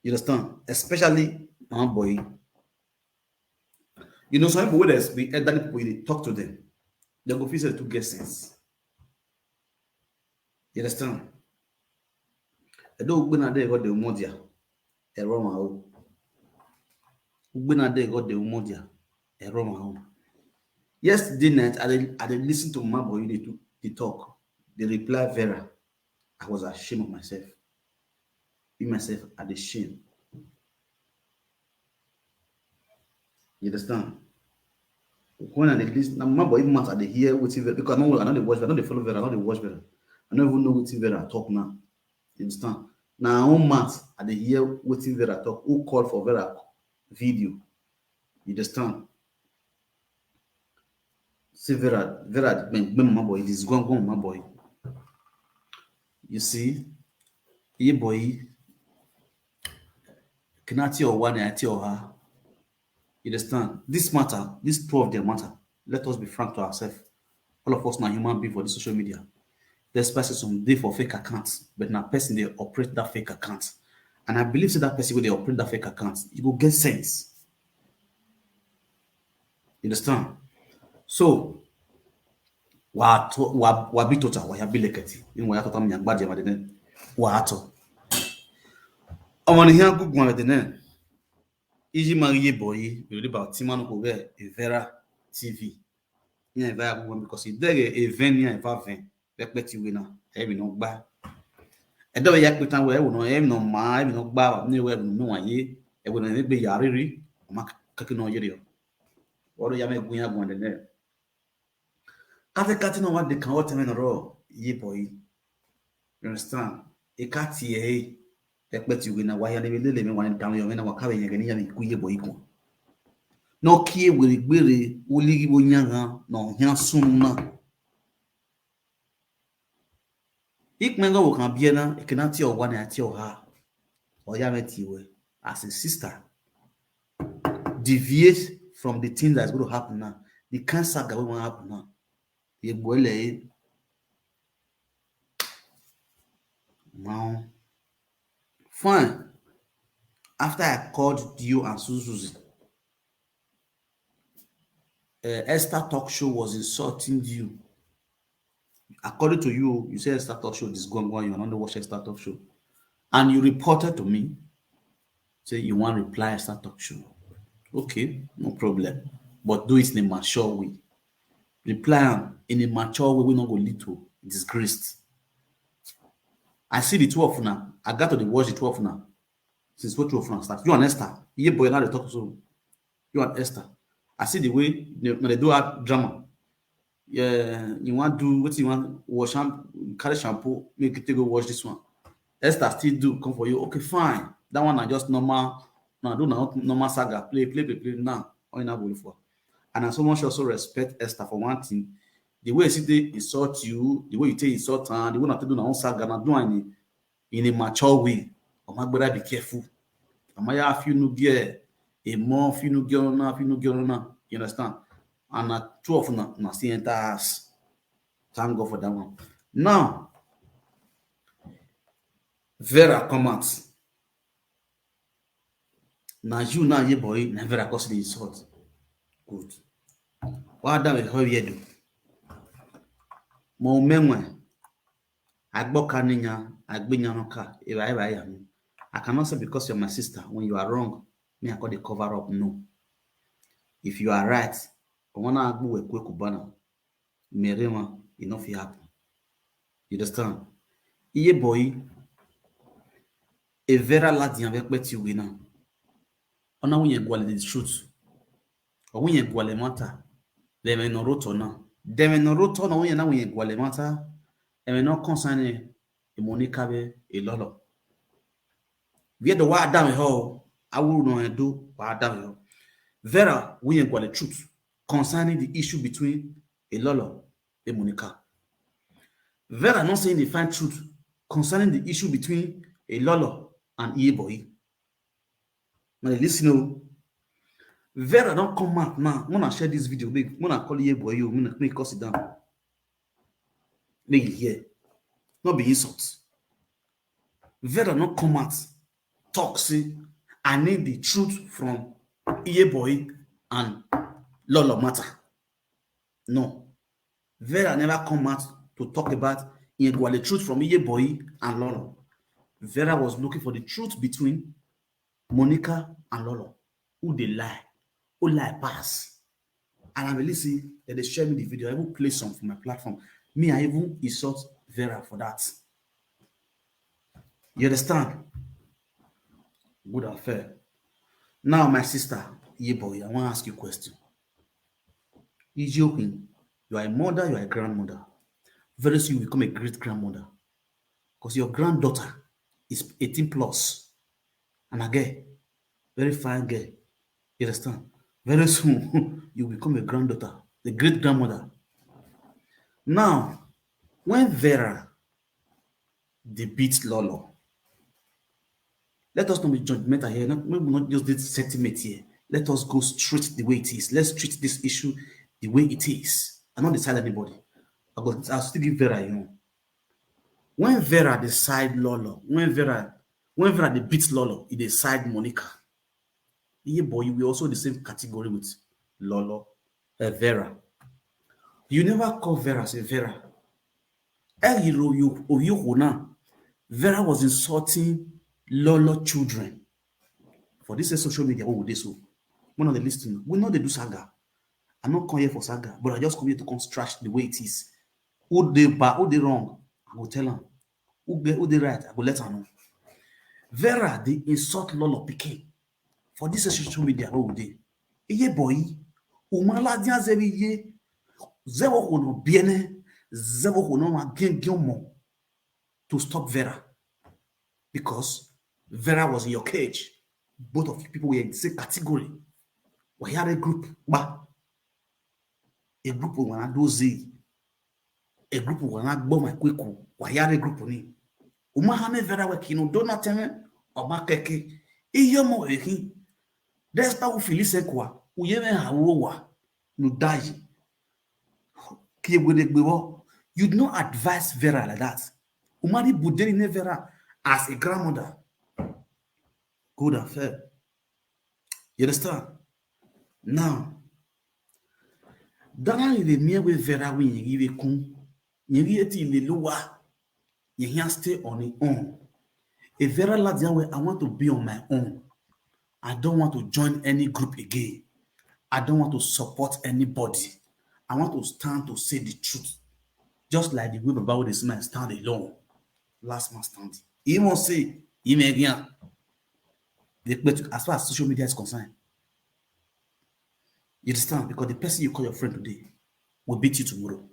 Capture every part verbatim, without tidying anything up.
You understand? Especially my boy. You know, some people wey dey be elderly people, you dey talk to them, they go feel say to get sense. You understand? Edo ugbena de go de umodia. Eroma o. Ugbena de go de umodia. Eroma o. Yesterday night, I dey, I dey listen to Mama Boye dey do, dey talk, dey reply Vera. I was ashamed of myself. Me myself, I dey shame. You understand? When I dey listen, na Mama Boye even matter, I dey hear wetin Vera, because I no, I no dey watch Vera, I no dey follow Vera, I no dey watch Vera. I no even know wetin Vera talk now. You understand? Na her own mouth I dey hear wetin Vera talk. Who call for Vera video? You understand? See Vera, Vera, gbem, gbem Mama Boye, this gwangwan Mama Boye. You see, ye boy, kinati or one, ati or her. You understand? This matter, this two of them matter. Let us be frank to ourselves. All of us na human being for this social media. Despite say some dey for fake account, but na person dey operate that fake account. And I believe say that person wey dey operate that fake account, you go get sense. You understand? So, wa to, wa, wa bi tota, wa ya bi leketi. In wa ya tota mi agba jema dene. Wa ato. Omo ni hian gugu wa dene. Iji ma ye boy, you read about Timanu ko ge, Vera T V. Ni Vera gugu because e dege e ven ni e va ven. Pekpeti we na, e mi no gba. E do ya petan we, e wo no, e mi no ma, e mi no gba, ni we no wa ye, e wo no be ya riri, o ma kake no yiri o. Oro ya me gun ya gun de ne. Kate kate no wa de kan o te me no ro, ye boy. You understand? E ka ti e, pekpeti we na wa ya ni me lele me wa ni down yo me na wa ka be ye ni ya mi ku ye boy ku. No kie we gbere, o ligi bo nyanga, no nya sunu na. Ikmengo wo kan bie na, e kina ti o wa na ti o ha. O ya me ti we. As a sister, deviate from the thing that's going to happen now. The kind saga wey wan happen now. Ye gbole e. Now, fine. After I called you and Suzuzi, uh, Esther Talk Show was insulting you. According to you, you say Esther Talk Show is going on, you are not watching Esther Talk Show. And you reported to me, say you want reply Esther Talk Show. Okay, no problem. But do it in a mature way. Reply am in a mature way wey no go lead to disgrace. I see the two of una. I got to dey watch the two of una since wey two of una start. You and Esther, ye boy now dey talk so. You and Esther. I see the way they, they do her drama. Yeah, you want do what you want, wash and carry shampoo, make you take go wash this one. Esther still do come for you. Okay, fine. That one na just normal. Na do na normal saga. Play, play, play, play. Now, all you now go look for. And I so much also respect Esther for one thing. The way she dey insult you, the way you take insult her, the way na take do na own saga, na do am in a mature way. Omagbera, be careful. Amaya finu ge, a more finu ge na, finu ge na. You understand? And na two of una, na still enter house. Thank God for that one. Now, Vera come out. Na you now, ye boy, na Vera cause the insult. Good. Wa da me ho ye do. Mo menwe. Agbo ka ni nya, agbe nya no ka. Eba, eba ya mi. I cannot say because you're my sister, when you are wrong, me I call the cover up. No. If you are right, I wanna agbo we kwe kubana. Merema, e no fit happen. You understand? Iye boy, e Vera ladian vekpeti we na. Ona wunye gwale the truth. O wunye gwale matter. Deme no roto na. Deme no roto na wunye na wunye gwale matter. Eme no concern e Monica be e lolo. Where the wa da me ho, awuru no e do wa da me ho. Vera wunye gwale truth concerning the issue between Elolo and Monica. Vera not saying the fine truth concerning the issue between Elolo and Iyeboye. Now, listen o. Vera don come out now. Wanna share this video, make, wanna call Iyeboye, make, make us sit down. Make you hear. Not be insult. Vera not come out. talk say, "I need the truth from Iyeboye and Lolo matter." No. Vera never come out to talk about Iyeboye, the truth from Iyeboye and Lolo. Vera was looking for the truth between Monica and Lolo. Who dey lie? Who lie pass? And I believe say dem dey share me the video. I even play some for my platform. Me, I even insult Vera for that. You understand? Good and fair. Now, my sister, Iyeboye, I wan ask you a question. Ijeokun, you are a mother, you are a grandmother. Very soon you become a great grandmother. Because your granddaughter is eighteen plus. And a girl, very fine girl. You understand? Very soon, you become a granddaughter, the great grandmother. Now, when Vera dey beat Lolo, let us not be judgmental here. Not, we will not just this sentiment here. Let us go straight the way it is. Let's treat this issue the way it is. I no dey side anybody. I go, I'll still give Vera a own. When Vera dey side Lolo, when Vera, when Vera dey beat Lolo, e dey side Monica. Iyeboye, you were also the same category with Lolo, uh, Vera. You never call Vera, say, "Vera." Eh, you, you, you, you now. Vera was insulting Lolo children. For this, eh, social media, what would they so? One of the listening, we know they do saga. I no come here for saga, but I just come here to come trash the way it is. Who dey bad, who dey wrong, I go tell am. Who get, who dey right, I go let am know. Vera dey insult Lolo pikin for this social media wey we dey. Iyeboye, umaladia zebi ye, zewo kono biene, zewo kono ma gengen mo to stop Vera. Because Vera was in your cage. Both of you people were in the same category. Wayare group, ba. A group of wana dozi. A group of wana gbo my kwiku. Wayare group ni. Uma hame Vera we kinu dona teme, oba keke. Iyo mo ehi. Despa u filise kwa, uyeme hawo wa, nu dayi. Kiye gwede gbewo. You do not advise Vera like that. Umari budeli ne Vera as a grandmother. Good and fair. You understand? Now, dana ni the mere way Vera win, you give a kun. You get it, the lower. You can stay on your own. A Vera Ladian way, I want to be on my own. I don't want to join any group again. I don't want to support anybody. I want to stand to say the truth. Just like the way Baba with the smile stand alone. Last man standing. He won't say, he may again. They, but as far as social media is concerned, you understand? Because the person you call your friend today will beat you tomorrow.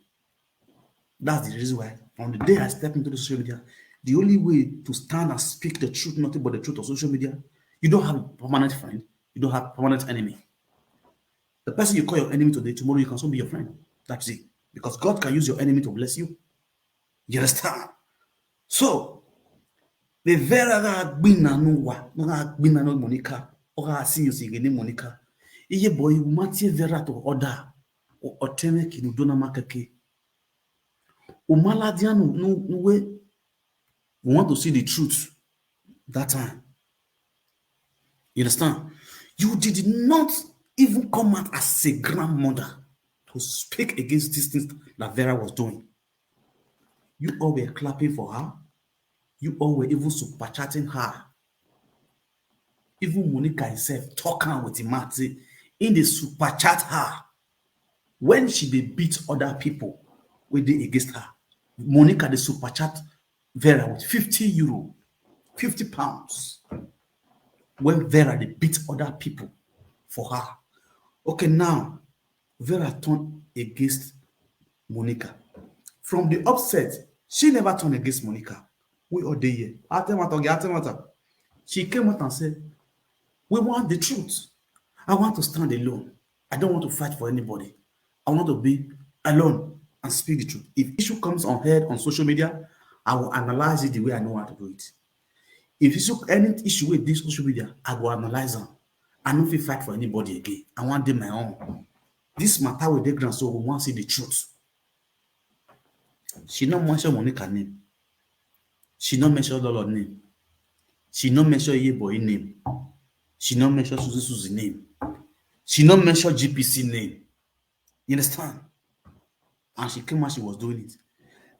That's the reason why from the day I step into the social media, the only way to stand and speak the truth, nothing but the truth on social media, you don't have a permanent friend, you don't have a permanent enemy. The person you call your enemy today, tomorrow you can soon be your friend. That's it. Because God can use your enemy to bless you. You understand? So, the Vera ga gbina no wa, no ga gbina no Monica, o ga si you sing ni Monica. Iyeboye, you must Vera to order, or oteme kinu dona makeke. Umaladian no, no, no way. We want to see the truth that time. You understand? You did not even come out as a grandmother to speak against these things that Vera was doing. You all were clapping for her. You all were even super chatting her. Even Monica herself talk am with him mouth say, in the super chat her when she dey beat other people wey dey against her. Monica dey super chat Vera with fifty euro, fifty pounds. When Vera dey beat other people for her. Okay, now Vera turn against Monica. From the upset, she never turn against Monica. We all dey here. Atemata, okay, Atemata. She came out and said, we want the truth. I want to stand alone. I don't want to fight for anybody. I want to be alone and speak the truth. If issue comes on head on social media, I will analyze it the way I know how to do it. If issue, any issue with this social media, I will analyze them. I no fit fight for anybody again. I want them my own. This matter with the grand, so we want to see the truth. She not mention Monica name. She not mention Lolo name. She no mention Iyeboye name. She no mention Susie Susie name. She no mention G P C name. You understand? And she came as she was doing it.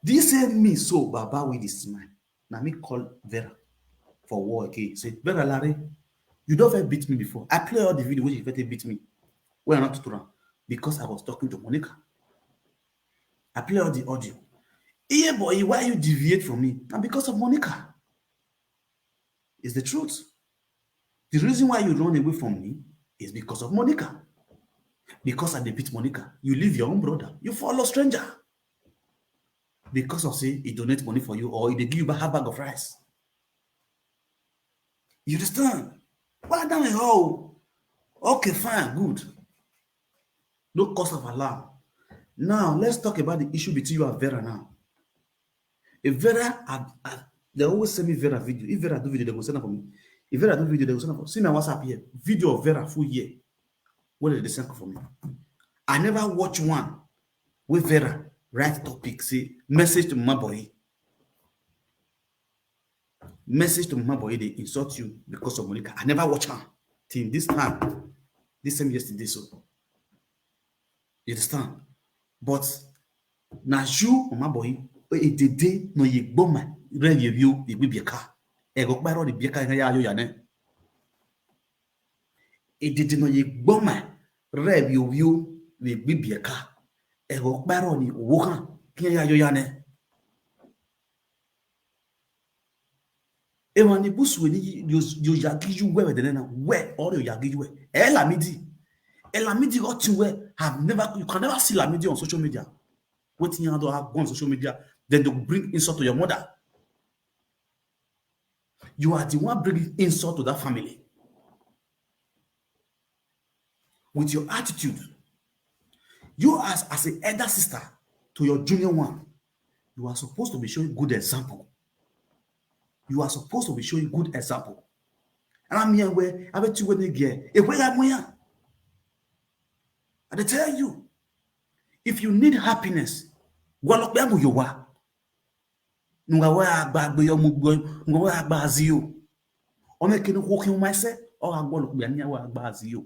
This same me so, Baba with this smile. Now me call Vera for war again. Say, "Vera Larry, you don't ever beat me before. I play all the video where you ever beat me. When I not to run because I was talking to Monica. I play all the audio. Iyeboye, why you deviate from me? And because of Monica. It's the truth. The reason why you run away from me is because of Monica. Because I dey beat Monica, you leave your own brother, you follow stranger. Because of say he donate money for you or he dey give you half bag of rice. You understand? Why down a hole? Okay, fine, good. No cause of alarm. Now let's talk about the issue between you and Vera now. If Vera had, had they always send me Vera video. If Vera do video, they go send am for me. If Vera do video, they go send am for see my WhatsApp here. Video of Vera full here. What did they send for me? I never watch one with Vera write topic, say message to my boy. Message to my boy, they insult you because of Monica. I never watch her till this time. This same yesterday, so you understand? But na you, my boy, edede no ye gboma rev ye view ye gbe bieka. Ego kparo ni bieka ya yo ya ne. Edede no ye gboma rev ye view ye gbe bieka. Ego kparo ni wo kan ki ya yo ya ne. Ewa ni busu ni yo yo yagi you we de na we or yo yagi you we. E Lamidi. E Lamidi got you we have never you can never see Lamidi on social media. Wetin you do have on social media, then they bring insult to your mother. You are the one bringing insult to that family. With your attitude, you as as a elder sister to your junior one, you are supposed to be showing good example. You are supposed to be showing good example. And I'm here where I bet you when they get if we got more. I dey tell you, if you need happiness, walk down with your wa. Nunga wa agba gbe yo mu gbe, nunga wa agba azio. O me kinu ko kin ma se, o agbo lo gbe ni wa agba azio.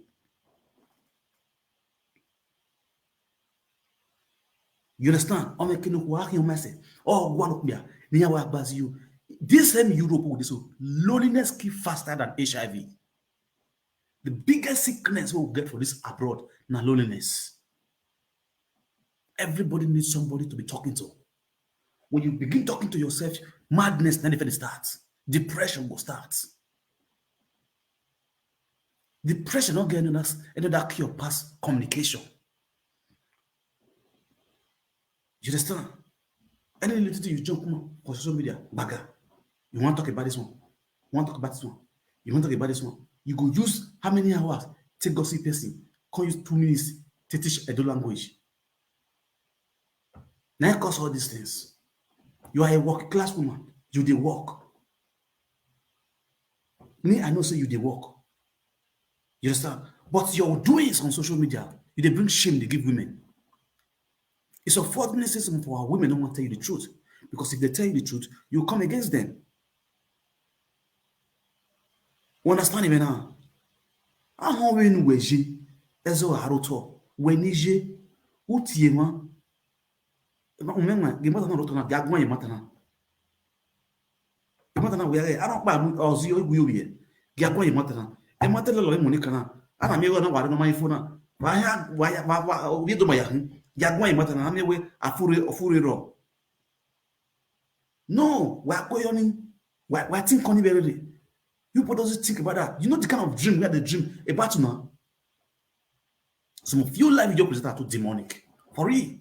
You understand? O me kinu ko wa kin ma se, o agbo lo gbe ni wa agba azio. This same Europe with this loneliness kill faster than H I V. The biggest sickness we get for this abroad na loneliness. Everybody needs somebody to be talking to. When you begin talking to yourself, madness then even starts. Depression will start. Depression not get another, another cure past communication. You understand? Any little thing you jump on for social media, baga. You want to talk about this one? You want to talk about this one? You want to talk about this one? You go use how many hours take gossip person? Can use two minutes to teach Edo language. Now cause all these things. You are a working class woman. You dey work. Me, I know say you dey work. You understand? But your doings on social media, you dey bring shame, they give women. It's unfortunate say some for our women don't want to tell you the truth. Because if they tell you the truth, you come against them. You understand me now? Ahụ wee nu weji eze arụ tọ wee n'ije utie nwa. Umenwa gị mata na rụtọ na gị agwa ya mata na gị mata na wee ara ọkpa ọzọ ya egwu ya obi ya gị agwa ya mata na ị mata lelo ịmụ nika na ana m ewe na wara n'ọma ifo na wa ya wa ya wa wa obi edo ma ya hụ gị agwa ya mata na na ewe afụrụ ọfụrụ ịrọ. No, wa koyoni, wa wa think on very. You people doesn't think about that. You know the kind of dream we had a dream about now. Some of you live video presenters are too demonic. For real.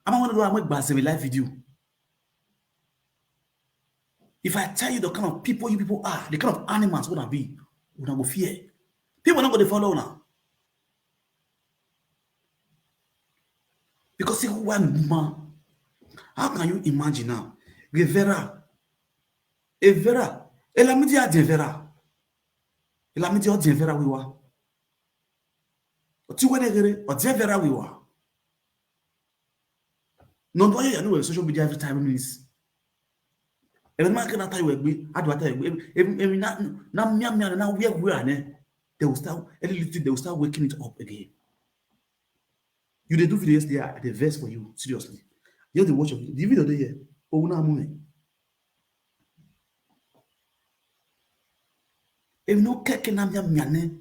I'm gonna do a make a live video. If I tell you the kind of people you people are, the kind of animals wanna be, wanna go fear. People not gonna follow now. Because see who one man. How can you imagine now? Rivera. Evera. Elamidi Adevera. Elamidi Adevera we wa. Oti wene gere Adevera we wa. No do you know social media every time minutes. Every man can tell you, I do tell you, every, every, every, na, na, mia, mia, na, where, where, ne? They will start, every little, they will start waking it up again. You dey do video yesterday, I dey vex for you, seriously. You dey watch the video dey here. Oh, na moment. If no keke na mia mia ne,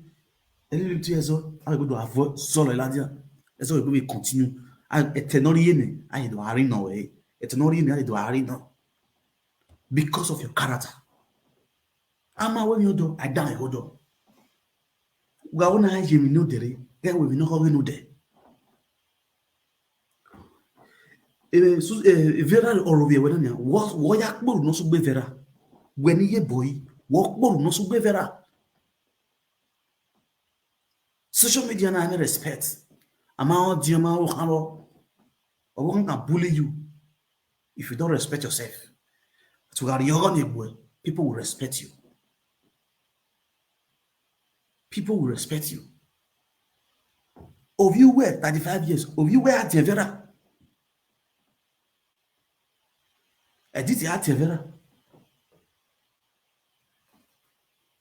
every little years old, I go to avoid solo ladia. That's why we continue. And etenori yene, I do arino eh. Etenori yene, I do arino. Because of your character. Ama when you do, I die, hold on. Wa ona je mi no dere, get we no go no there. Eh, su, eh, Vera Orovie wena nya, wo, wo ya kporu no sugbe Vera. Weni ye boy, wo kporu no sugbe Vera. Social media na any respect. Ama o di ama o kan lo. Obo kan bully you. If you don't respect yourself, to gari yogo ni boy, people will respect you. People will respect you. Of you were thirty-five years, of you were at Vera. I did at Vera.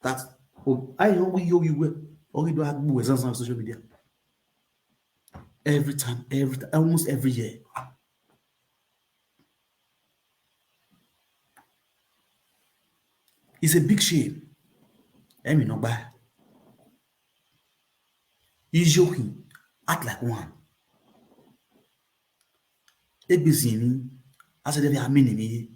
That, oh, I know we you, you were, or you do have we on social media. Every time, every time, almost every year. It's a big shame. Emi no buy. Ijoki act like one. Egbezini, I said, I mean me.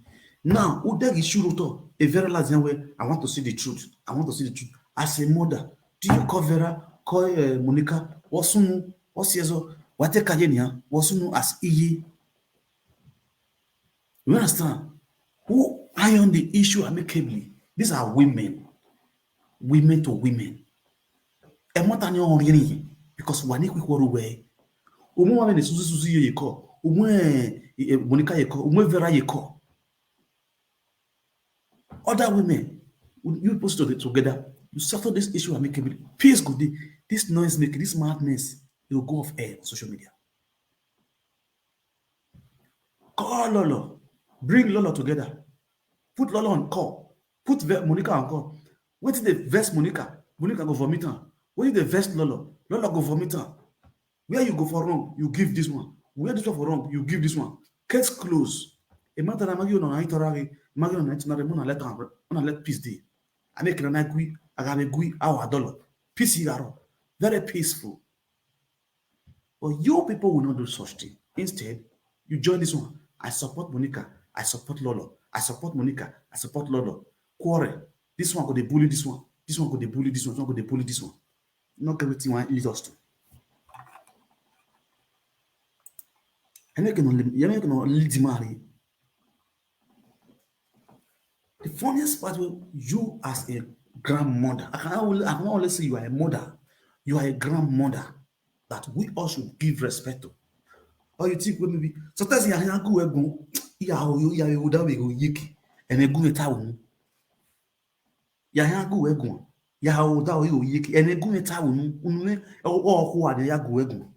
Now, who dare is Shuruto? A very last young way, I want to see the truth. I want to see the truth. As a mother, do you call Vera, call uh, Monica, Wasunu, Wasiezo, Wate Kajenia, Wasunu as Iyi? You understand? Who iron the issue amicably? These are women. Women to women. Ẹ mọ́ ta ni ọ̀rìn yìí, because wà ní quick world wẹ̀. Òmù wà ní Suzu Suzu yìí kọ́. Òmù ẹ̀ Monica yìí kọ́. Òmù Vera yìí kọ́. Other women, you post it together. You settle this issue amicably. Peace go dey. This noise making, this madness, it will go off air on social media. Call Lolo. Bring Lolo together. Put Lolo on call. Put Ve- Monica on call. Wetin dey vex Monica? Monica go vomit am. Wetin dey vex Lolo? Lolo go vomit am. Where you go for wrong, you give this one. Where this one for wrong, you give this one. Case close. A matter na magi una na itorari, magi una na itorari, una let am, una let peace dey. I make na gui, I have a gui our dollar. Peace here. Very peaceful. But you people will not do such thing. Instead, you join this one. I support Monica. I support Lolo. I support Monica. I support Lolo. Quarrel. This one go dey bully this one. This one go dey bully this one. This one go dey bully this one. Not everything one lead us to. I make no lead, I make no lead marry. The funniest part, when you as a grandmother, I can only, I can only say you are a mother. You are a grandmother that we all should give respect to. Or you think when maybe sometimes you are go egun, you are you are that way go yiki, and egun e ta unu. You are go egun, you are that way go yiki, and egun e ta unu. Unu ne o o ko ade ya go egun.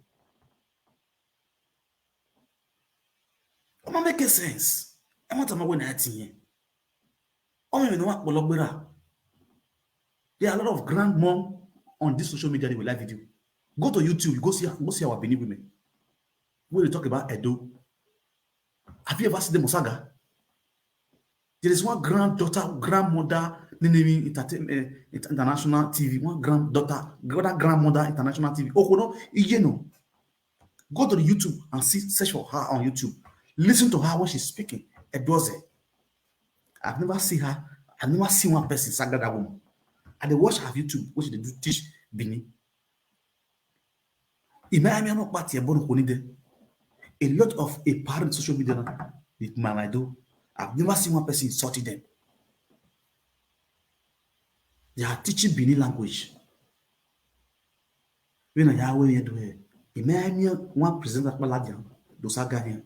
It might make sense. I want to know when I think. Oh, you know what? There are a lot of grandmom on this social media they will live video. Go to YouTube, go see go see our Benin women. When they talk about Edo, have you ever seen them on saga? There is one granddaughter, grandmother, Ninemi Entertainment, eh, International T V, one granddaughter, that grandmother, International T V. Oh, no, you know. Go to the YouTube and see, search for her on YouTube. Listen to her when she's speaking. Edoze. I've never seen her. I've never seen one person saga that woman. And they watch her YouTube, which they do teach Bini. In Miami, I'm not party, but only there. A lot of a parent social media now, with my, my do. I've never seen one person insulting them. They are teaching Bini language. When I hear when you do it, in Miami, one presenter Paladian, those are guardian.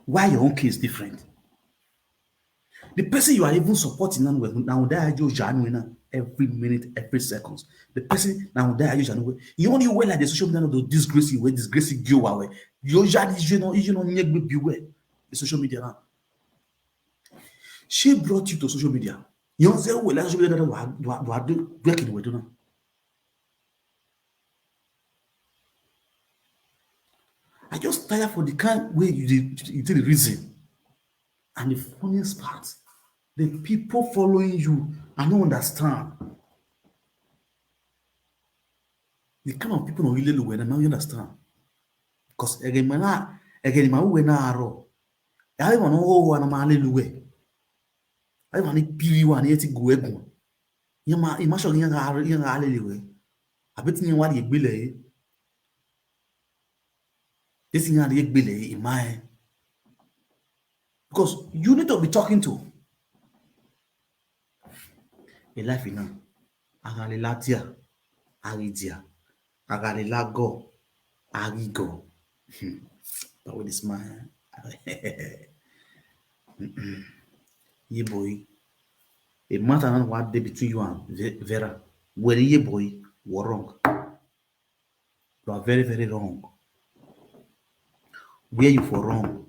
Why your own case different? The person you are even supporting now, now that you are every minute, every second. The person now that you are you only well like the social media to disgrace you, disgrace you, you are you know, you know, beware the social media now. She brought you to social media. You say, oh, like social media, do I do, do I do, do I do, do I do now? I just tire for the kind way you dey, you take the reason. And the funniest part, the people following you, I don't understand. The kind of people no really look when I understand. Because again, man, again, my way na aro. I don't know who na my little way. I want to be one here to go ego. You ma, you ma show you ga, you ga little way. I bet you what you be like. This thing you be like in my. Because you need to be talking to. A life in a. Agale latia, aridia. Agale lago, arigo. Hmm. But with this man. Mm-mm. Yeah, boy. A matter now what dey between you and Ve-, Vera. Well, yeah, boy, you are wrong. You are very, very wrong. Where you for wrong?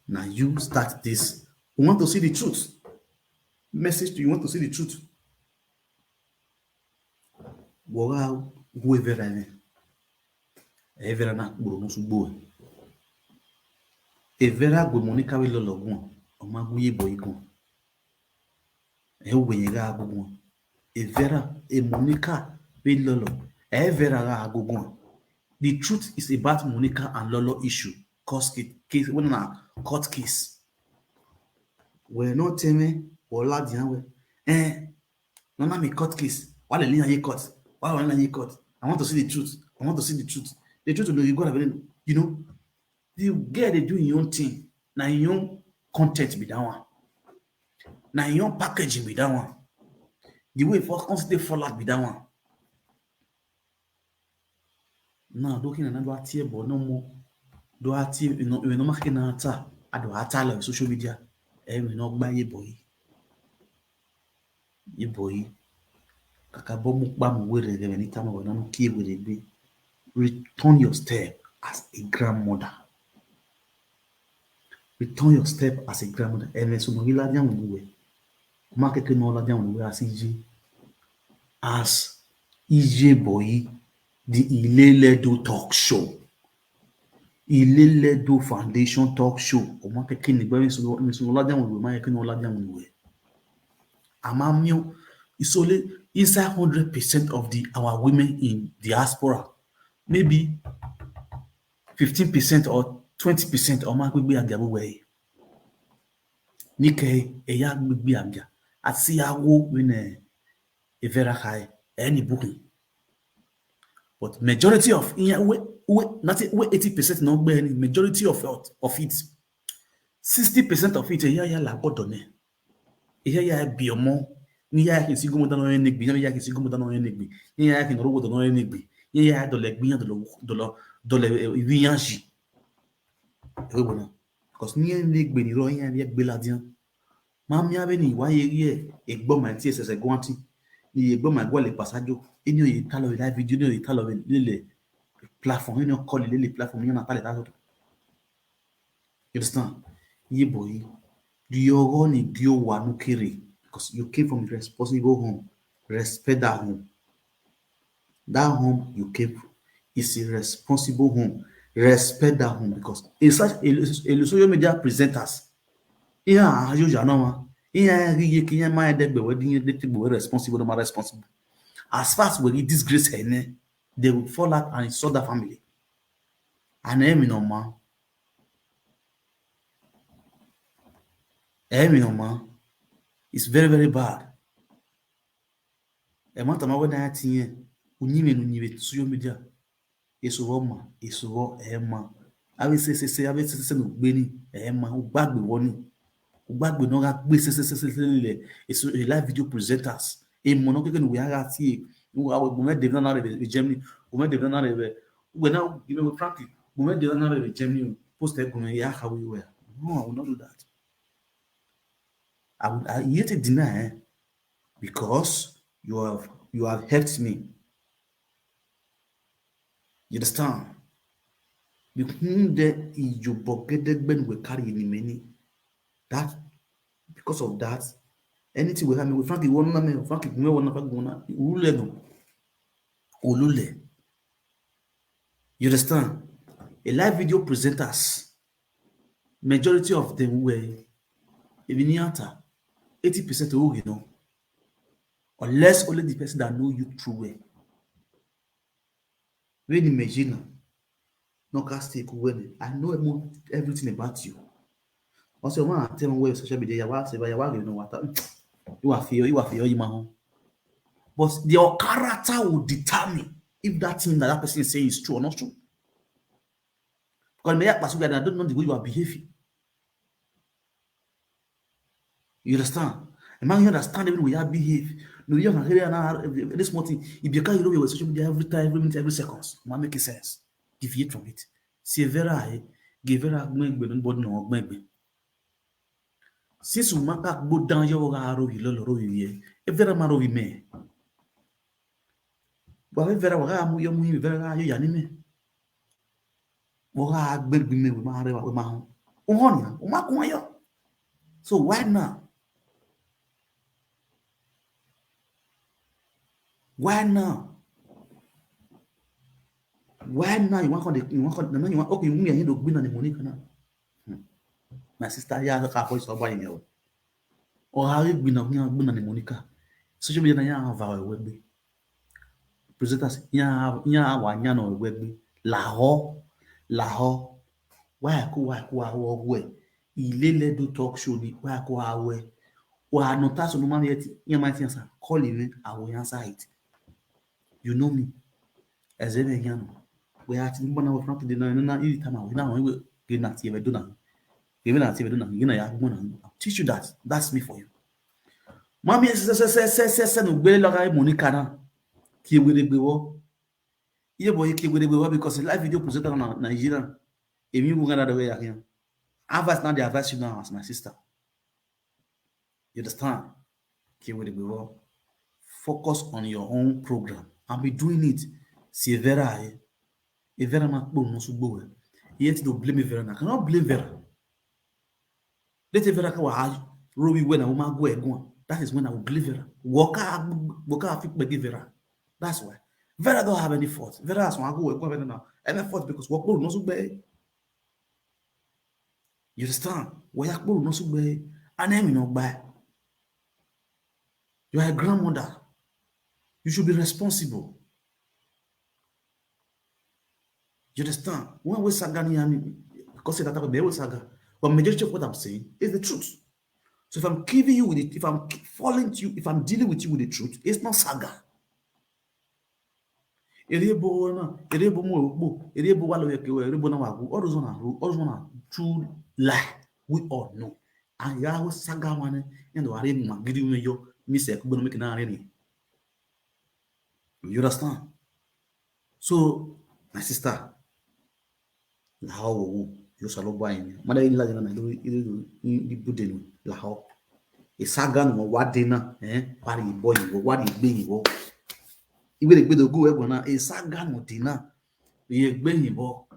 Now you start this. We want to see the truth. Message to you, want to see the truth. Woga gu Evera ne. Evera na kporo no sugbo. Evera gu Monica we lolo gun. O ma gu ye boy gun. E we ye ga gu gun. Evera, e Monica we lolo. Evera ga gu gun. The truth is about Monica and Lolo issue. Court case, case, when na court case. We no tell me, we la di we. Eh, no na me court case. Why the linya ye court? Why the linya ye court? I want to see the truth. I want to see the truth. The truth will you go have, you know. The girl dey do your own thing. Na your own content be that one. Na your own packaging be that one. The way for constantly fall out be that one. Now, looking another tier, but no more. Do I tier, you know, you know, making an attack. I do attack on social media. Eh, we no buy ye boy. Ye boy. Kaka bomu kpamu were ge ni tamo we no kie were be. Return your step as a grandmother. Return your step as a grandmother. Eme so no ila dia we. Ma keke no la dia we as ije. As ije boy, the Ileledo talk show. Ileledo Foundation talk show. O ma keke ni gbe mi so, mi so la dia we, ma keke no la dia we. Ama mio, it's only inside hundred percent of the, our women in diaspora. Maybe fifteen percent or twenty percent o ma gbegbe agia we. Nike, eya gbegbe agia. Ati awo we ne Evera kai, any booking. But majority of, yeah, we, we, not we eighty percent no be any, majority of it, of it, sixty percent of it, yeah, yeah, la gbọdọ ne. Yeah, yeah, be omo. Ni ya ke si gumo dano ne gbi, ni ya ke si gumo dano ne gbi. Ni ya ke no rogo dano ne gbi. Ni ya do le gbi, do lo, do lo, do le, eh, wi yan shi. Ewe bona. Because ni en le gbe ni ro, ni en le gbe la dian. Ma mi ave ni wa ye ye, e gbo ma ti ese se guanti. Ni e gbo ma gwa le pasajo. Ini o ye talo live video, ni o ye talo le, le platform, ni o call le, le platform, ni na pale talo. You understand? Ye boy, do you go ni do you want to carry? Because you came from a responsible home. Respect that home. That home you came from is a responsible home. Respect that home because in such a, a social media presenters, yeah, you know, ma, yeah, you can my dad be wedding, they take be responsible, no responsible. As far as we disgrace her, ne, they will fall out and insult that family. And I mean, no man. I mean, no man. It's very, very bad. E ma tama we na ya tinye. Unyi me, unyi me, social media. Eso wo ma, eso wo e ma. Ave se, se, se, ave se, se, se, no gbe ni, e ma, u gbagbe wo ni. U gbagbe no ga gbe se, se, se, se, se, le. Eso, e live video presenters. E mo no keke no we aga ti e. U ga we, we de na na re be Germany. We de na na re be. We na, you know, frankly, we de na na re be Germany. Post e go me ya ka we we. No, I will not do that. I will, I yet deny, eh? Because you have, you have helped me. You understand? Because the you bogede ben we carry in many. That Because of that, anything will happen. Frankie won na me, Frankie gume won na Frankie won na ulule no. Ulule. You understand? A live video presenters, majority of them were even enter eighty percent of you know. Unless only the person that know you through well. When imagine no cast take when I know everything about you. Also, when I tell you where social media, you are you know what you are for you are for you man. But your character will determine if that thing that that person is saying is true or not true. Because me I don't know the way you are behaving. You understand? A man you understand even the way you behave. No, you can hear now this small thing. If you can't you know social media every time, every minute, every seconds, it make sense. Deviate from it. See Vera, eh? Give Vera gbẹgbẹ nobody no gbẹgbẹ. Since we make go down your ga ro yi lo ro yi. E Vera ma ro yi me. Wa Vera wa ga mu yo mu yi Vera ga yo ya ni me. Wa ga gbẹgbẹ me we ma re wa we ma hon. O hon ya, o ma kun yo. So why now? Why now? Why now you want to you want to you want okay you want to be na money kana. Hmm. My sister, yeah, I can't voice over you. Or how you been up here, been on Monica. Social media, yeah, have our web. Presenters, yeah, yeah, our yana web. Laho, laho. Why, why, why, why, why? Ilé lẹ́dọ̀ talk show ni why kó a wẹ̀. Wà á nọ tá sọ̀nù máa ń yẹ ti yẹn máa ti answer call mi àwọn answer it. You know me. Ẹ̀zẹ̀ bẹ̀ yẹn nù. Wẹ̀ á ti ń bọ̀ náà wẹ̀ fún àtúndì náà nínú ìrì tá màá wẹ̀ náà wọ́n wẹ̀ gẹ̀ náà ti ẹ̀bẹ̀ dùn náà. Gẹ̀ náà ti ẹ̀bẹ̀ dùn náà gẹ̀ náà yà á gbọ́n náà. I'll teach you that. That's me for you. Mami ẹ sẹ sẹ sẹ sẹ sẹ nù gbélé lọ́ka ẹ mọ̀ ní kaná. Kí ewé lè gbé wọ́. Iye bọ̀ yìí kí ewé lè gbé wọ́ because live video presenter na Nigeria. Èmi wù gánà dọ̀wẹ́ yà kí n. Advice now dey advise you now as my sister. You understand? Kiwiribiwo. Focus on your own program and be doing it. See Vera, eh? If Vera ma kpo no sugbo we. Yet to blame Vera. I cannot blame Vera. Let Vera ka wa robi when I will go and go. That is when I will blame Vera. Work out, work out fit beg Vera. That's why. Vera don't have any fault. Vera has one go and go now. Any fault because work no sugbo. You understand? Where you no sugbe, and then you know by. You are a grandmother. You should be responsible. You understand? When we saga ni ami, because that we saga. But majority of what I'm saying is the truth. So if I'm giving you with it, if I'm falling to you, if I'm dealing with you with the truth, it's not saga. Erebo na, erebo mo okpo, erebo wa lo yeke we, erebo na wa gu, all those one are ru-, all those one are true lie. We all know. And ya wo saga wane, and wa re ma gidi me yo, mi se ku gbono me na re ni. You understand? So, my sister, laho wo, yo salo ba yin. Mada yin la jana na lo ibu de no, laho. Isaga no wa de na, eh, pari ibo yin wo, wa de gbe yin wo. Iwe de gbe do go e go na, isaga no de na. Ye gbe yin bo.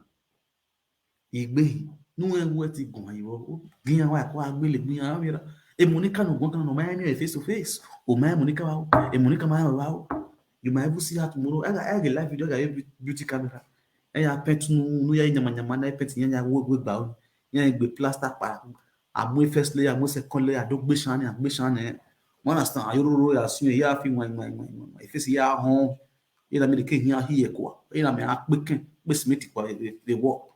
Ye gbe yin. Nu e wo ti gun yin wo. Gin wa ko agbe le gin ya mi ra. E Monica no gun kan no ma ni face to face. O ma Monica wa. E Monica ma wa. You might even see her tomorrow. I got a live video, I got a beauty camera. I got pet no no ya nyama nyama na pet ya ya wo wo gba o. Ya gbe plaster pa. Amu first layer, amu second layer, do gbe shan ni, gbe shan ni. Mo understand. Ayororo ya sun ya fi wan wan wan wan. If it's ya hon. Ina mi de ke ya hi e kwa. Ina mi a pe ken, pe cement kwa e wo.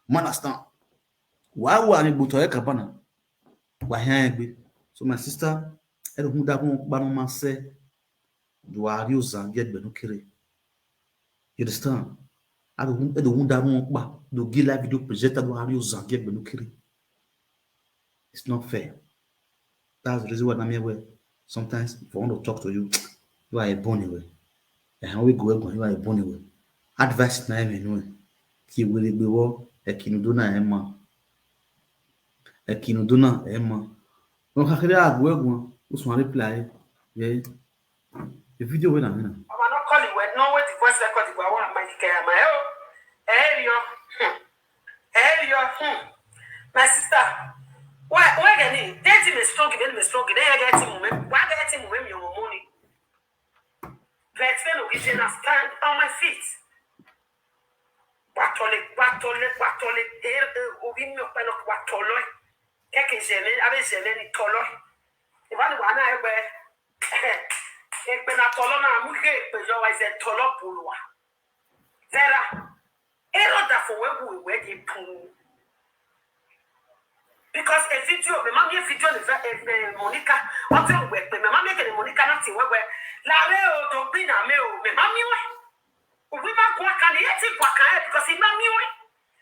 Mo understand. Wa wa ni gboto e kabana. Wa he gbe. So my sister, e do hun da kun pa no ma se. Do ari o zan ge gbe no kere. You understand? I don't I don't want that one pa. Do give live video presenter do ari o zan ge gbe no kere. It's not fair. That's the reason why I'm here. Sometimes if I want to talk to you, you are a born away. And how we go, you are a born away. Advice na me no. Ki we le gbe wo, e kinu do na e ma. E kinu do na e ma. Won ka kere agbo egun, o sun reply. Yeah. The video wey na me na. Mama no call you well. No wait the voice record go wa my care my oh. Hey yo. Hmm. Hey yo. Hmm. My sister. Why, why get it? They team is strong, they team is strong, they get team, why get team, when you money? But when we can stand on my feet. Watole, watole, watole, eh, eh, obi mi okpe no watole. Keke jeme, abe jeme ni tolo. Iwani wana egbe, egbe na tolo na mu ke pe yo wa ize tolo pulwa. Vera, ero da fo we we we di pun. Because a video, me mami a video ni ve, eh, eh, Monica, what you we, me mami ke ni Monica na ti we we. La re o do bi na me o, me mami we. We ma kwa kan ye ti kwa kan, eh, because he mami we.